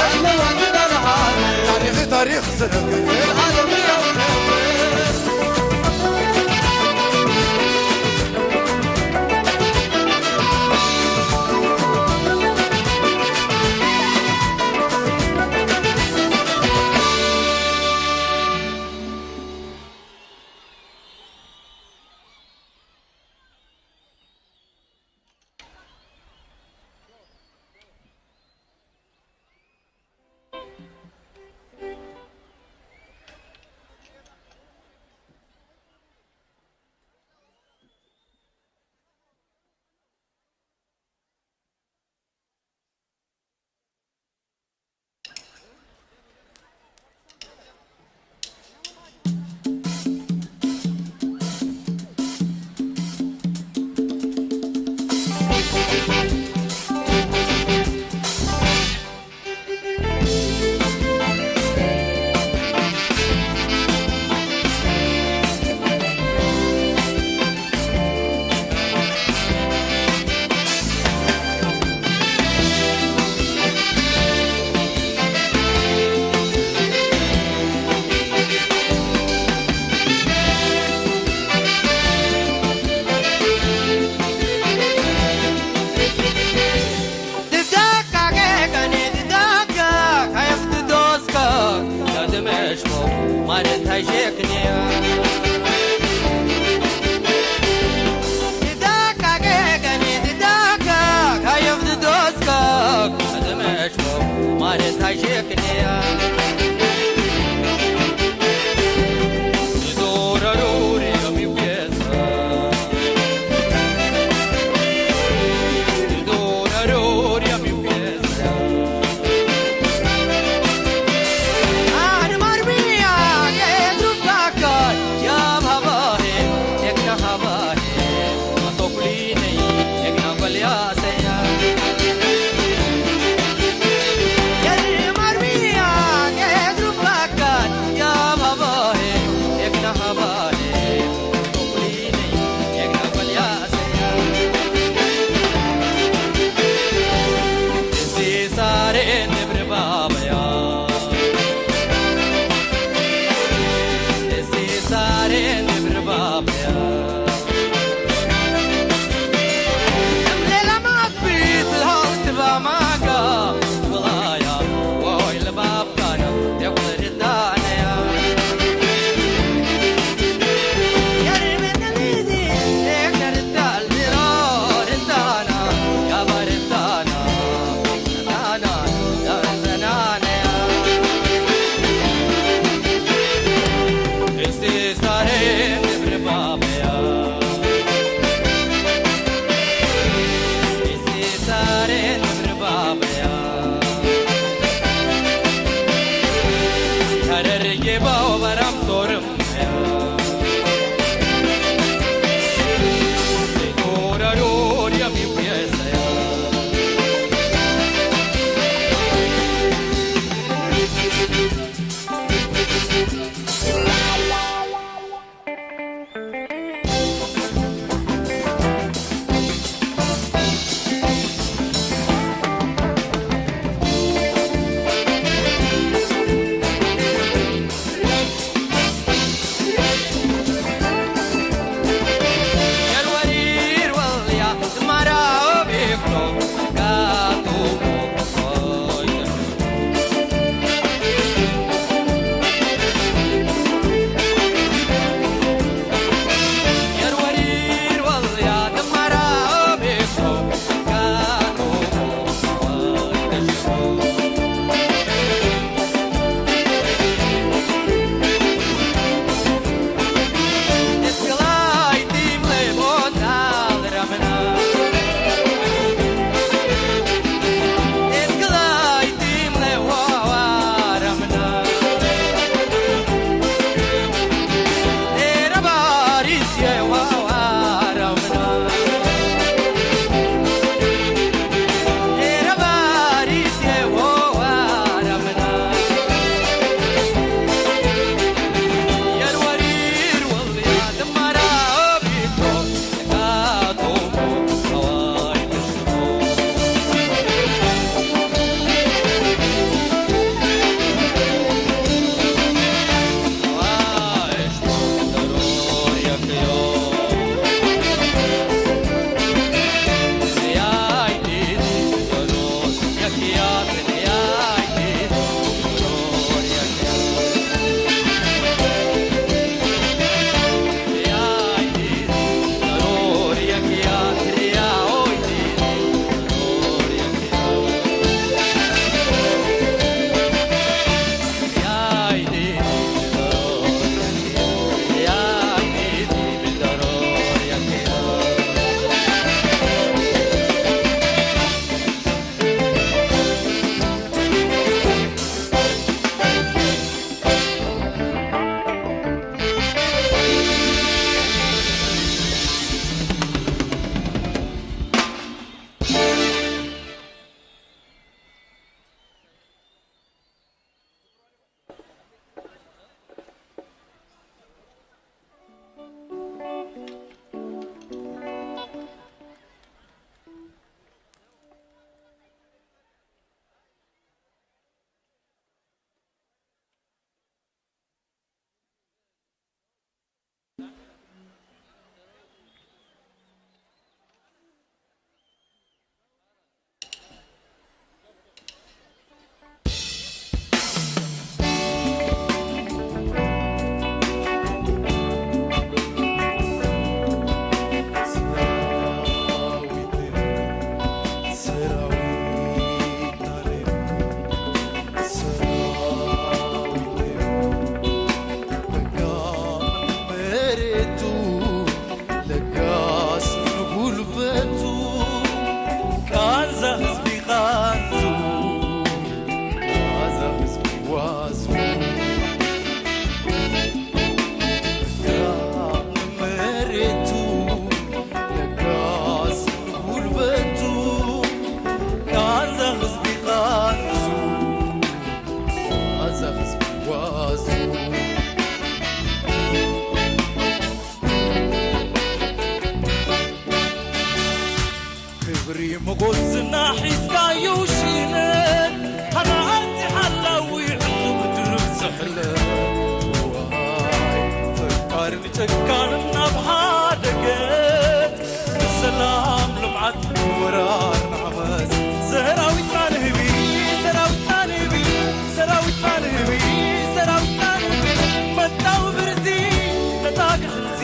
ታሪኽ ታሪኽ ዝነግር። ጭካን ናብ ሓደ ገጽ፣ ንሰላም ልምዓት ወራር ንዓመጽ። ሰራዊትና ንህቢ፣ ሰራዊትና ንህቢ፣ ሰራዊትና ንህቢ፣ ሰራዊትና ንህቢ። መታው ብርዚ፣ ነጻ ግሕንዚ፣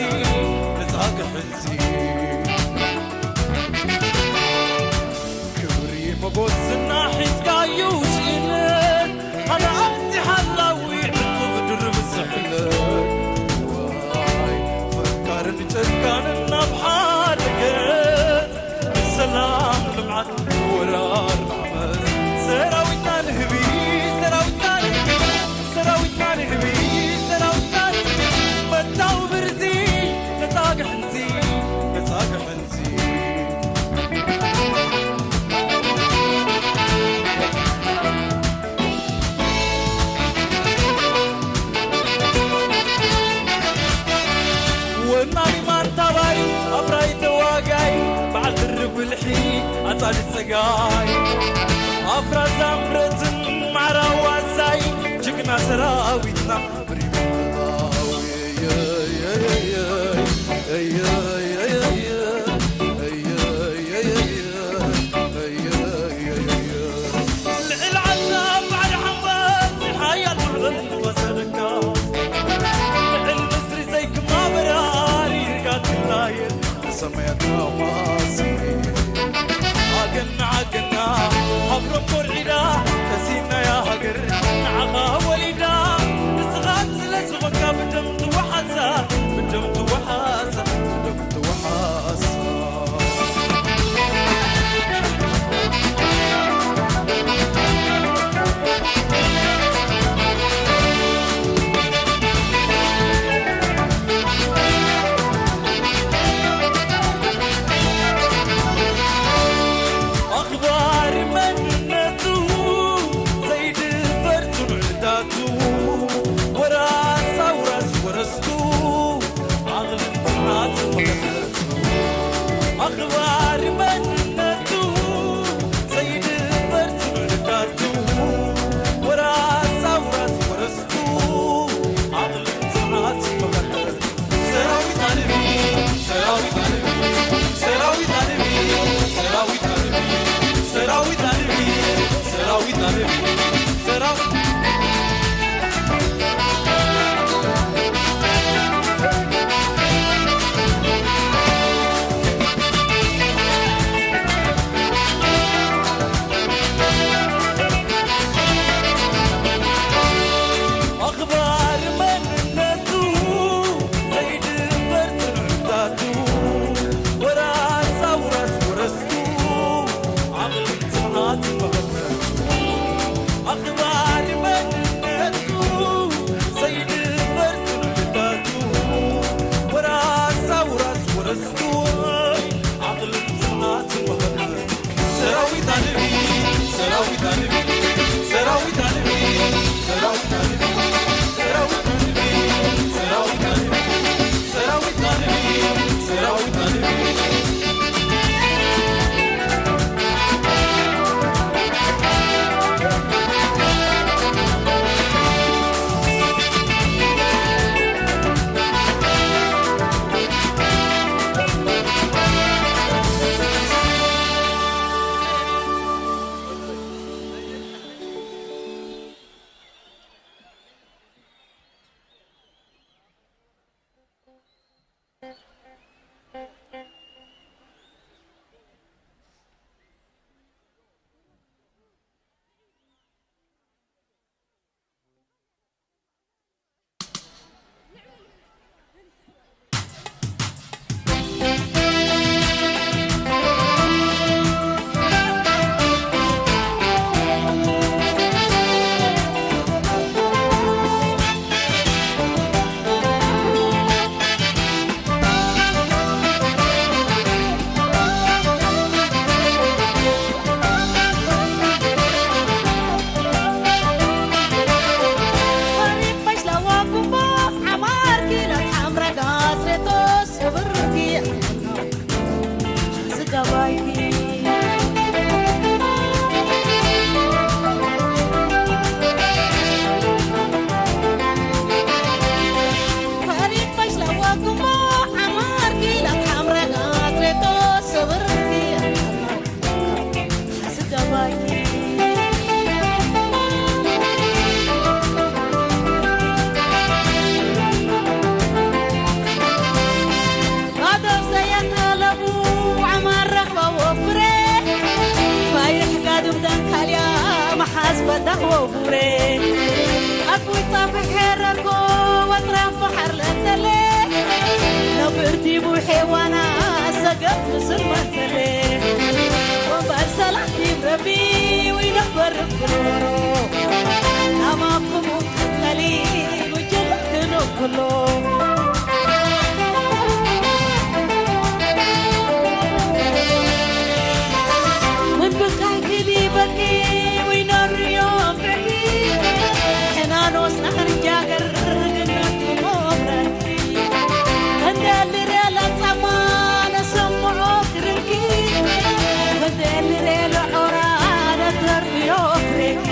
ነጻ ግሕንዚ። ክብሪ መጎስና ሒዝካዩ ስኢነ፣ ኣነ ኣንዚ ሓላዊ ዕጡብ ድርብ ስሕለ። ዋይ፣ ፈካርን ጨካንን ናብ ሓደ ገጽ፣ ንሰላም ልምዓት ወራር ንዓመጽ። ሰራዊትና ንህቢ፣ ሰራዊትና ንህቢ፣ ሰራዊትና ንህቢ፣ ሰራዊትና ንህቢ። መታው ብርዚ፣ ነጻ ግሕንዚ፣ ነጻ ግሕንዚ። ወናኒ ማንታባይ፣ ኣፍራይ ተዋጋይ፣ በዓል ድርብ ብልሒ፣ ኣጻሊ ጸጋይ። ኣፍራ ዛምረትን ማዕራ ዋሳይ፣ ጅግና ሰራዊትና። ልዕል ዓሳ ባሕሪ ሓንበስ ሓያል ማዕበል ንፈሰልካ። ልዕል ምስሪ ዘይክማ በራሪ ርጋት ክላየ ንሰማያት ተማሲ። ኣገና ኣገና ሃብሮም ኮርዒዳ ቀሲናያ ሃገር ንዓኻ ወሊዳ። ንስኻ ስለ ዝኾንካ ብደም ትወሓሳ፣ ብደም ትወሓሳ፣ ብደም ትወሓሳ። ኣኽባሪ መንነቱ ዘይድፈር ጽኑዕ ልዳቱ፣ ወራስ ኣውራስ ወረስቱ፣ ዓቕልን ጽንዓትን መቐነቱ። ኣኽባሪ መንነቱ ዘይድፈር ጽኑዕ ልዳቱ፣ ወራስ ኣውራስ ወረስቱ፣ ዓቕልን ጽንዓትን መቐነቱ። ሰራዊት ኣልሚ፣ ሰራዊት ኣልሚ፣ ሰራዊት ኣልሚ፣ ሰራዊት ኣልሚ፣ ሰራዊት ኣልሚ፣ ሰራዊት ኣልሚ፣ ሰራዊት ኣኽባሪ መንነቱ ዘይድፈር ጽንዕታቱ፣ ወራስ ኣውራስ ወረስቱ፣ ዓቕልን ጽንዓትን መቐነቱ። ኣኽባሪ መንነቱ ዘይድፈር ጽንዕታቱ፣ ወራስ ኣውራስ ወረስቱ፣ ዓቕልን ጽንዓትን መቐነቱ። ሰራዊት ኣልሚ፣ ሰራዊት ኣልሚ፣ ሰራዊት ኣልሚ፣ ሰራዊት ኣልሚ፣ ሰራዊት ኣልሚ፣ ሰራዊት ኣልሚ፣ ሰራዊት ኣልሚ፣ ሰራዊት ኣልሚ። ዳንካልያ መሓዝ በዳኽ ወጉሬ ኣኩይ ጣፍ ሄረርኮ ወጥራፍ ባሕር ለተለ ነብርቲ ቡሔዋና ሰገብ ምስል መተለ ወንበር ሰላቲ ረቢ ወይ ነበር ፍሮሮ ኣማኩም ቀሊ ጉጅል ክኖ ኩሎ ምንብካይ ክሊ በልኪ ወይ ነርዮም ብዕሊ ሕናኖስ ናሕርጃገር ግነት ሞብረኪ እንደ ልሬለ ጻማ ነሰምዖ ክርኪ እንደ ልሬለ ዖራ ነተርዮ ክሬኪ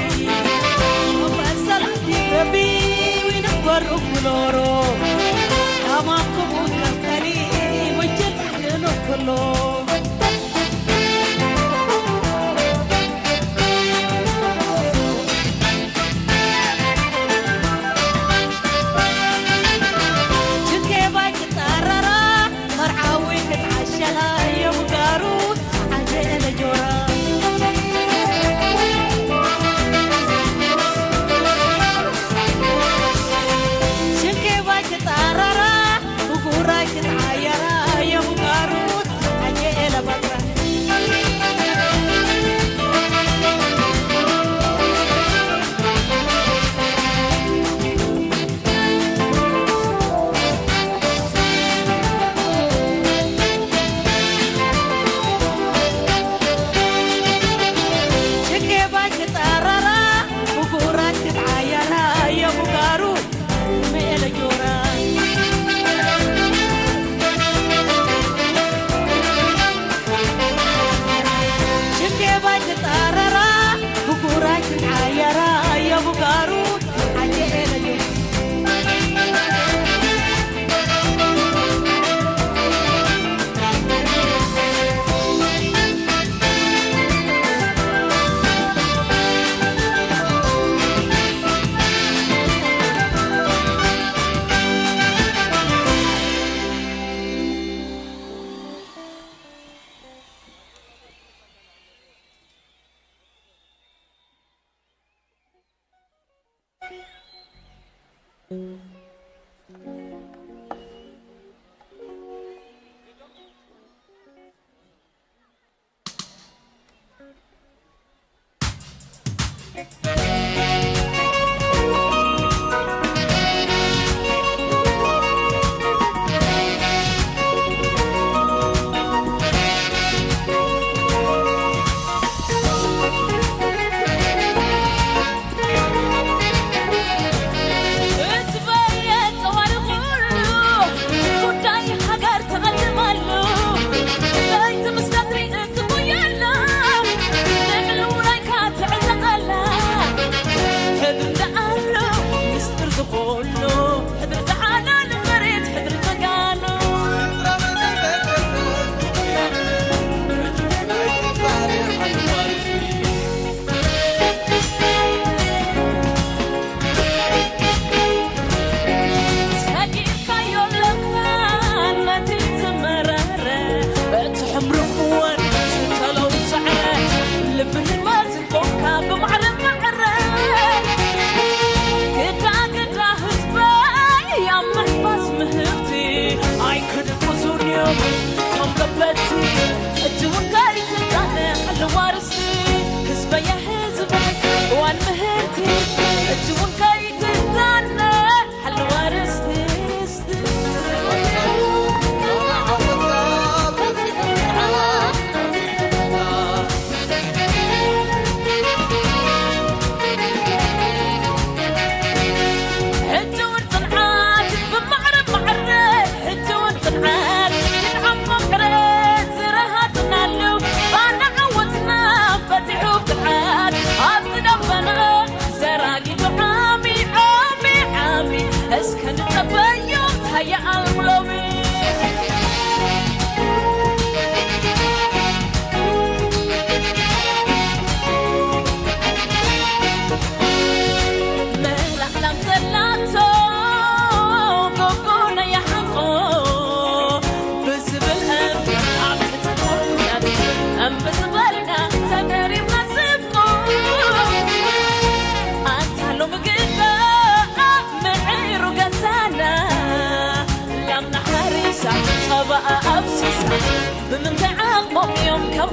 ወበሰላቲ ረቢ ወይ ነበር ኩሎሮ ኣማኩም ከፈሊ ወንጀል ንክሎ ሽንኬባይ ክጠረራ መርዓዊ ክትዓሸላ የምጋሩ ዓጀለ ጆራ ሽንኬባይ ክጠረራ ብጉራይ ክትዓየራ የምጋሩ ዓጀለ በጥራ ሽኬባ ክጠረራ ብጉራት ክትዓየራ የምጋሩ መኤለ ጆራ ሽኬባ ክጠረራ ብጉራት ክትዓየራ የምጋሩ ዓጀለ ጆራ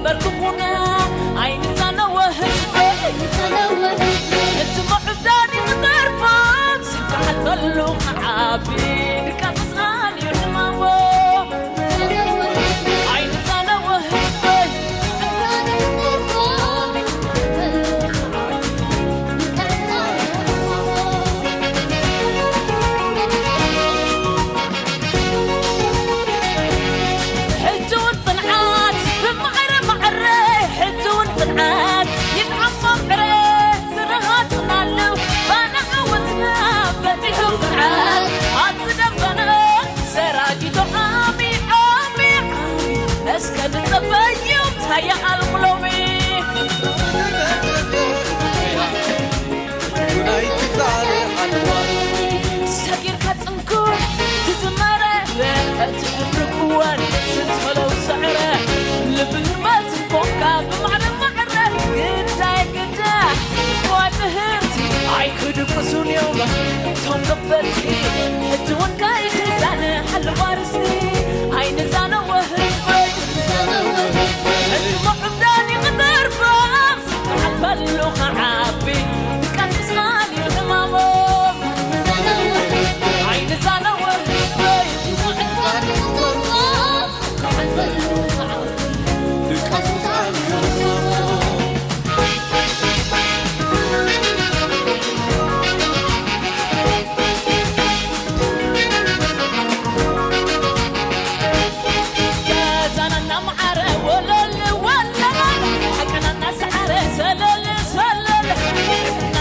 በርክኹና ኣይንዛነወ ህዝበይ፣ እቲ ምዕዳን ይቕደር ፋም ስብሓት በሉ ክዓቢ ድቃስ ህፃን እዩ ሕማሞ። ኣይንዛነወ ህዝበይ ሕጂ እውን ጽንዓት ብማዕረ ማዕረ፣ ሕጂ እውን ጽንዓት ይንዓሞ ምዕረ ዝረሃጽናሉ ባና ዓወትና በጺሑ ብርዓት ኣብቲ ደበና ሰራጊቶ ዓሚ ዓሚ ዓሚ እስከ ንጸበዩ እንታይ ይኣልኩ ሎሚ። ሰጊርካ ጽንኩር ትዝመረ እቲ ሕብሪ ክወን ስንት ፈለው ሰዕረ ልብል መትን ኮንካ ብማዕረ ማዕረ ግዳይ ግዳ ኳ ትህርቲ ኣይክድቅሱን እዮም እቶም ገበርቲ ሕጂ እውን ካይትዛነ ሓለዋ ርስቲ ኣይንዛነወ ህዝበይ እቲ ምዕዳን ይቕደር ፋም ስብሓት በሉ ክዓቢ ድቃስ ምስኻን እዩ ሕማሞ። ኣይንዛነወ ህዝበይ ገዛና እናመዓረ ወለል ወለል፣ ሓቅና እናሰዓረ ሰለል ሰለል፣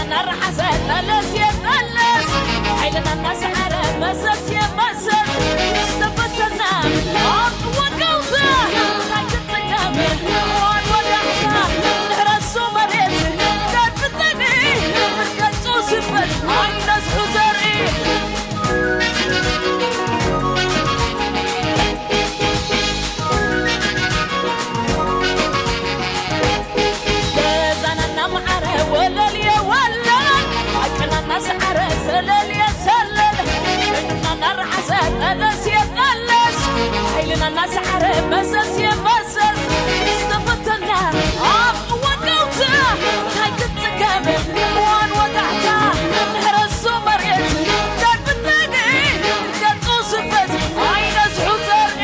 እናራሓሰ ጠለስ የጠለስ፣ ሓይልና እናሰዓረ መሰስ የመሰስ፣ ዝተፈተና ኣብ ወገውታ ሓይልና እናሰዓረ መሰስ የመሰስ ዝተፈተና ኣብ እዋን ገውታ እንታይ ክትጽገም እዋን ወጋሕታ ንሕረሱ መሬት ደብተኒ ገጹ ስበት ኣይነዝሑ ዘርኢ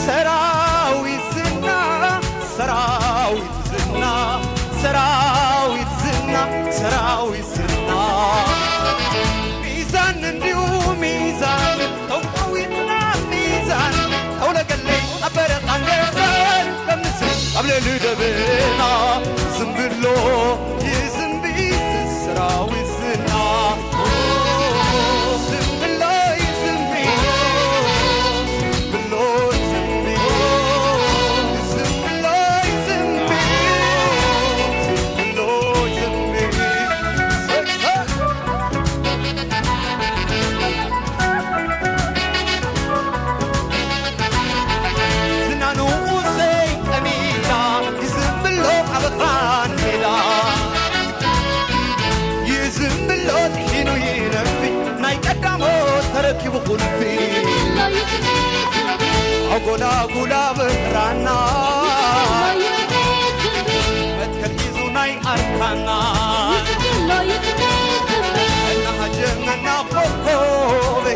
ሰራዊት ዝና ሰራዊት ዝና ሰራዊት ዝና ሰራዊት ዝና ሚዛን እንዲሁ ሚዛን ተውቀዊትና ሚዛን ተውለገለይ ኣበረቃን ገርዘን ከምንስ ኣብ ልዕሊ ደብና ዝንብሎ ይዝንቢ ሰራዊት ዝና ዝንብሎ ይዝንቢ ዝንብሎ ይዝንቢ ዝንብሎ ይዝንቢ ዝንብሎ ይዝንቢ ዝናኑ ዘይቀኒዳ ይዝንብሎ ኣበኻን ሜዳ ይዝንብሎ ጥሒኑ ይነፊ ናይ ቀዳሞት ተረኪቡ ቁልፊ ኣጎላጉላ በራና መትከል ሒዙ ናይ ኣርካና እናሃጀመና ኮኮበ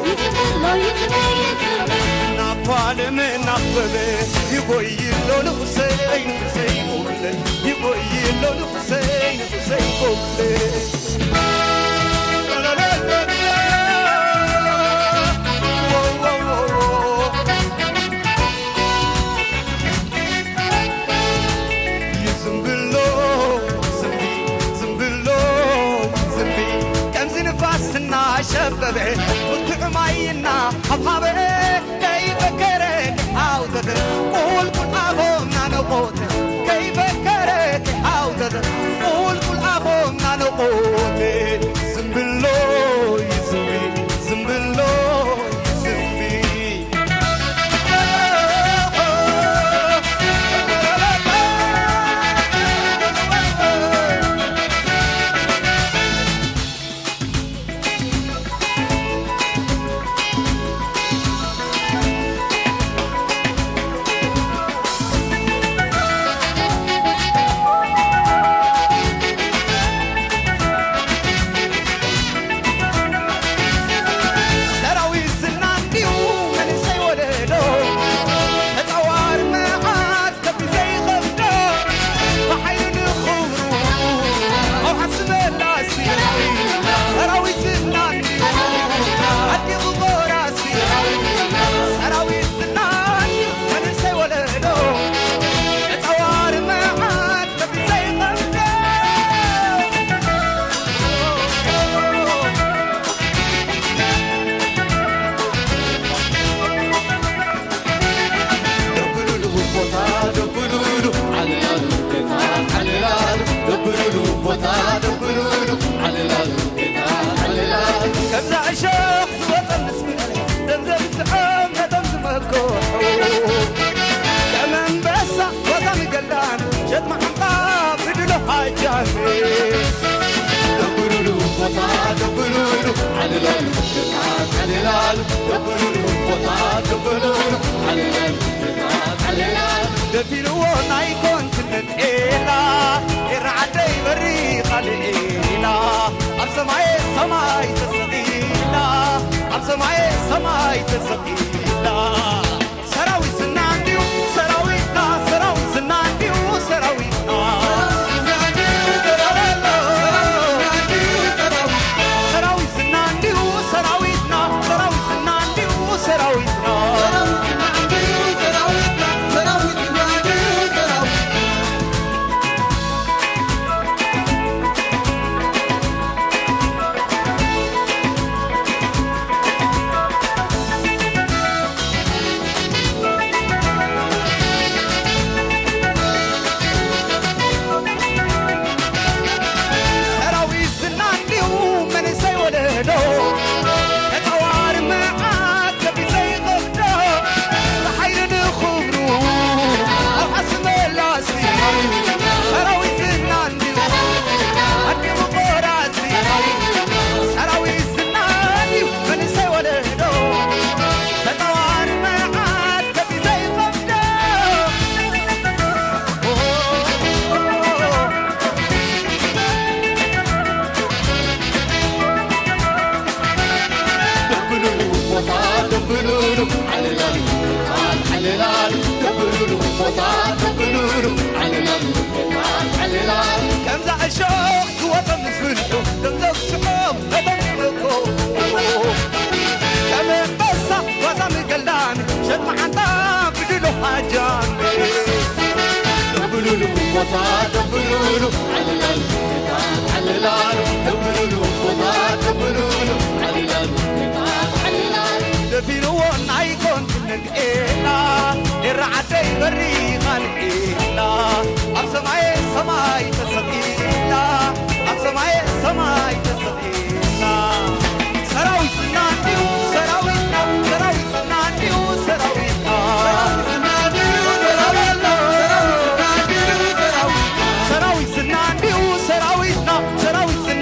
እናኳልም እናበበ ይጎይሎ ንቑሰይ ንቑሰይ ይጎይሎ ንጉሰይ ንጉሰይ ኮብለ ይዝምብሎ ዝምቢ ዝምብሎ ዝምቢ ከምዚ ንፋስ እናሸበበ ብርቱዕ ማይ እናሃብሃበ ከይበከረ ሃውተተ ቁልቁል ኣፎም ናነቆተ ከይበከረ ሃውተተ ቁልቁል ኣፎም ናነቆተ ዝምብሎ ይዝምቢ ዝምብሎ ይዝምቢ ሰራዊት ዝና እንድዩ መንእሰይ ወለዶ ተጻዋሪ መዓት ከብዲ ዘይኸብዶ ብሓይሉ ንኽብሩ ኣውሓስ መላሲ ሰራዊት ዝና እንድዩ ኣዲቑ ጎራሲ ሰራዊት ዝና እንድዩ መንእሰይ ወለዶ ተጻዋሪ መዓት ከብዲ ዘይኸብዶ ደብሉሉ ቦታ ደብሉሉ ዓለላሉ ቤታ ዓለላሉ ደብሉሉ ቦታ ደብሉሉ ዓለላሉ ቤታ ዓለላሉ ከምዛ እሾኽ ዝወፀ ምስ ምእረ ደም ዘብስዖም ነቶም ዝመክሑ ከም ኣንበሳ ዋዛ ንገላን ሸጥ መዓንጣ ብድሎ ሓጃን ደብሉሉ ቦታ ደብሉሉ ዓለላሉ ዓለላሉ ደብሉሉ ቦታ ደብሉሉ ዓለላሉ ዓለላሉ ደፊንዎ ናይ ኮንትነት ኤላ ኤራ ዓደይ በሪኻ ልዒላ ኣብ ሰማየ ሰማይ ተሰቒላ ኣብ ሰማየ ሰማይ ተሰቒላ ሰራዊት ዝና እንድዩ ሰራዊትና ሰራዊት ዝና እንድዩ ሰራዊትና ሰራዊት ዝና እንድዩ ሰራዊትና ሰራዊት ዝና እንድዩ ሰራዊትና ሰራዊት ዝና እንድዩ መንእሰይ ወለዶ ተጻዋሪ መዓት ከቢድ ዘይኸብዶ ብሓይሊ ንኽብሩ ኣውሓስ መላሲ ሰራዊት ዝና እንድዩ ኣዲሙ ቆራሲ ሰራዊት ዝና እንድዩ መንእሰይ ወለዶ ተጻዋሪ መዓት ከቢድ ዘይኸብዶ ደብሉሉ ቦታ ደብሉሉ ዓለላሉ ዓለላሉ ደብሉሉ ቦታ ደብሉሉ ዓለላሉ ዓለላሉ ከምዛ እሾኽ ዝወጠ ምስ ፍልጡ ደም ዘስዖም ነቶም ዝመኮ ከም ኣንበሳ ዋዛ ንገላን ሸጥ መዓንጣ ብድሎ ሓጃን ደብሉሉ ቦታ ደብሉሉ ዓለላሉ ዓለላሉ ደብሉሉ ቦታ ደብሉሉ ዓለላሉ ዓለላሉ ደፊንዎ ናይ ኮንትነት ኤላ ኤራ ዓደይ በሪኻ ልዒላ ኣብ ሰማየ ሰማይ ተሰቒላ ኣብ ሰማየ ሰማይ ተሰቒላ ሰራዊትና እንድዩ ሰራዊትና ሰራዊትና እንድዩ ሰራዊትና ሰራዊትና እንድዩ ሰራዊትና ሰራዊትና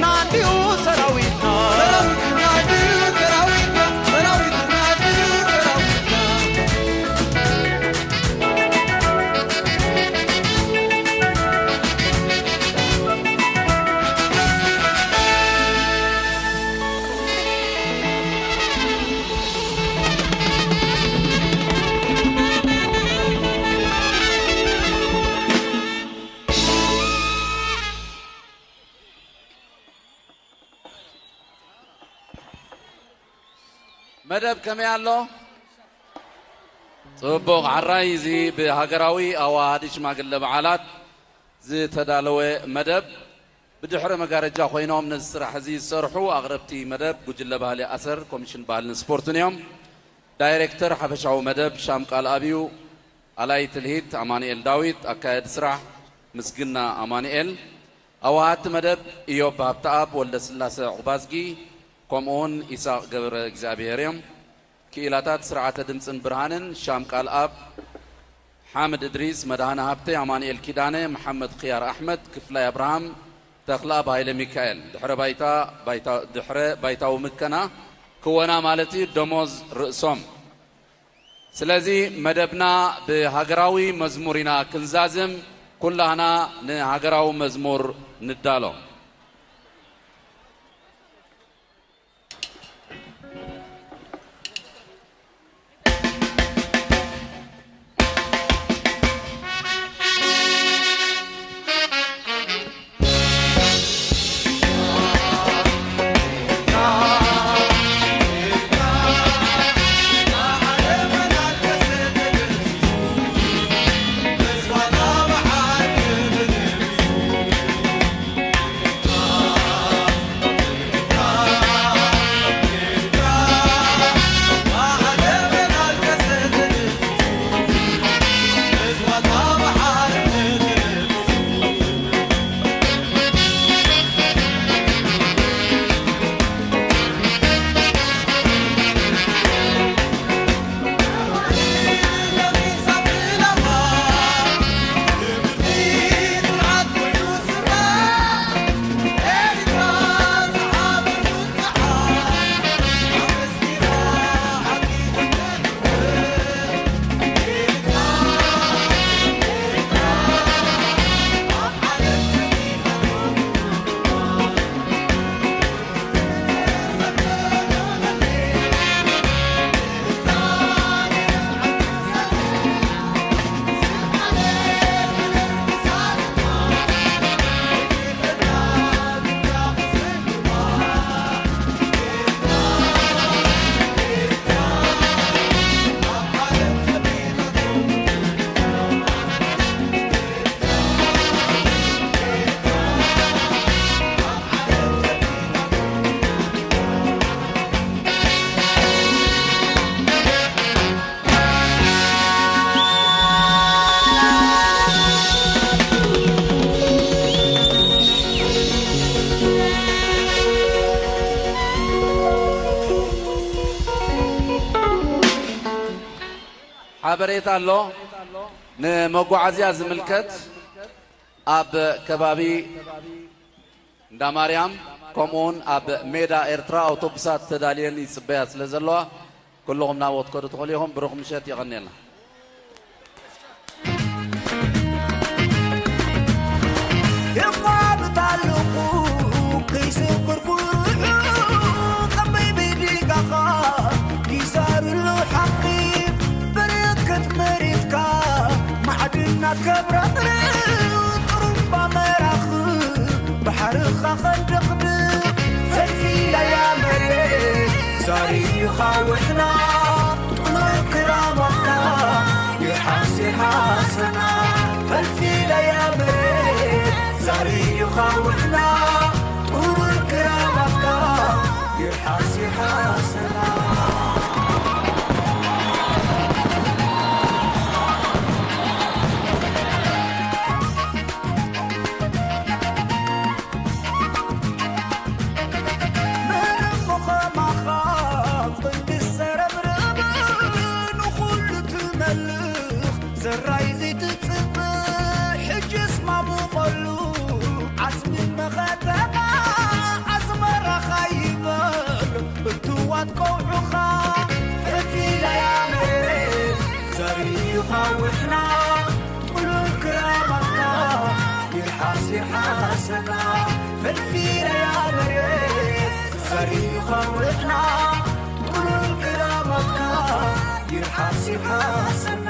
መደብ ከመይ ኣሎ? ጽቡቕ። ሓራይ፣ እዚ ብሃገራዊ ኣዋሃዲ ሽማግለ በዓላት ዝተዳለወ መደብ፣ ብድሕሪ መጋረጃ ኮይኖም ነዚ ስራሕ እዚ ዝሰርሑ ኣቕረብቲ መደብ ጉጅለ ባህሊ ኣሰር ኮሚሽን ባህልን ስፖርትን እዮም። ዳይሬክተር ሓፈሻዊ መደብ ሻም ቃል ኣብዩ፣ ኣላይ ትልሂት ኣማኑኤል ዳዊት፣ ኣካየዲ ስራሕ ምስግና ኣማኑኤል፣ ኣዋሃድቲ መደብ ኢዮብ ሃብተኣብ፣ ወልደ ስላሰ ዑቕባዝጊ፣ ከምኡውን ኢሳቕ ገብረ እግዚኣብሔር እዮም። ክኢላታት ስርዓተ ድምፅን ብርሃንን ሻም ቃል ኣብ ሓምድ እድሪስ፣ መድሃነ ሃብተ፣ ኣማኑኤል ኪዳነ፣ መሓመድ ክያር ኣሕመድ፣ ክፍላይ ኣብርሃም፣ ተኽለኣብ ሃይለ ሚካኤል። ድሕረ ባይታ፣ ባይታ፣ ድሕረ ባይታዊ ምከና፣ ክወና ማለት እዩ፣ ደሞዝ ርእሶም። ስለዚ መደብና ብሃገራዊ መዝሙር ኢና ክንዛዝም፣ ኩላህና ንሃገራዊ መዝሙር ንዳሎ። ሓበሬታ ኣሎ። ንመጓዓዝያ ዝምልከት፣ ኣብ ከባቢ እንዳ ማርያም፣ ከምኡውን ኣብ ሜዳ ኤርትራ ኣውቶቡሳት ተዳልየን ይጽበያ ስለ ዘለዋ፣ ኩልኹም ናብኡ ክትከዱ ትኽእሉ ኢኹም። ብሩኽ ምሸት፣ የቐንየልና። የቋርጥ ኣለኹ ከይስክር ኩርዑ፣ ከመይ ብድጋኻ ይዛርሉ ሓቂ፣ በረከት መሬትካ፣ ማዕድናት ከብረቕርቕ፣ ጥሩምባ መራኽብ፣ ባሕርኻ ኸንደቕድቕ፣ ፈልፊለያ መሬት፣ ዛርዩኻ ውሕና፣ ጥሉል ክራማትካ፣ ይርሓስ ይርሓሰና፣ ፈልፊለያ መሬት፣ ዛርዩኻ ውሕና፣ ጥሉል ክራማትካ፣ ይርሓስ ይርሓሰና። ምንም ኸማኻ ቅንዲ ሰረብረብ ንኹሉ ትመልኽ ዘራይ ዘይትጽብእ ሕጅስ ማሙቐሉ ዓስቢ መኸተማ ኣስመራኻ ይበል እትዋት ቀውዑኻ ፈፊላያ መሬት ዘርዩኻ ውሕና ጥሉል ክራማትካ ይርሓስ ይርሓሰና ፈልፊለያ መሬት ዘርዩኻ ውሕና ጥሉል ክራማትካ ይርሓስ ይርሓሰና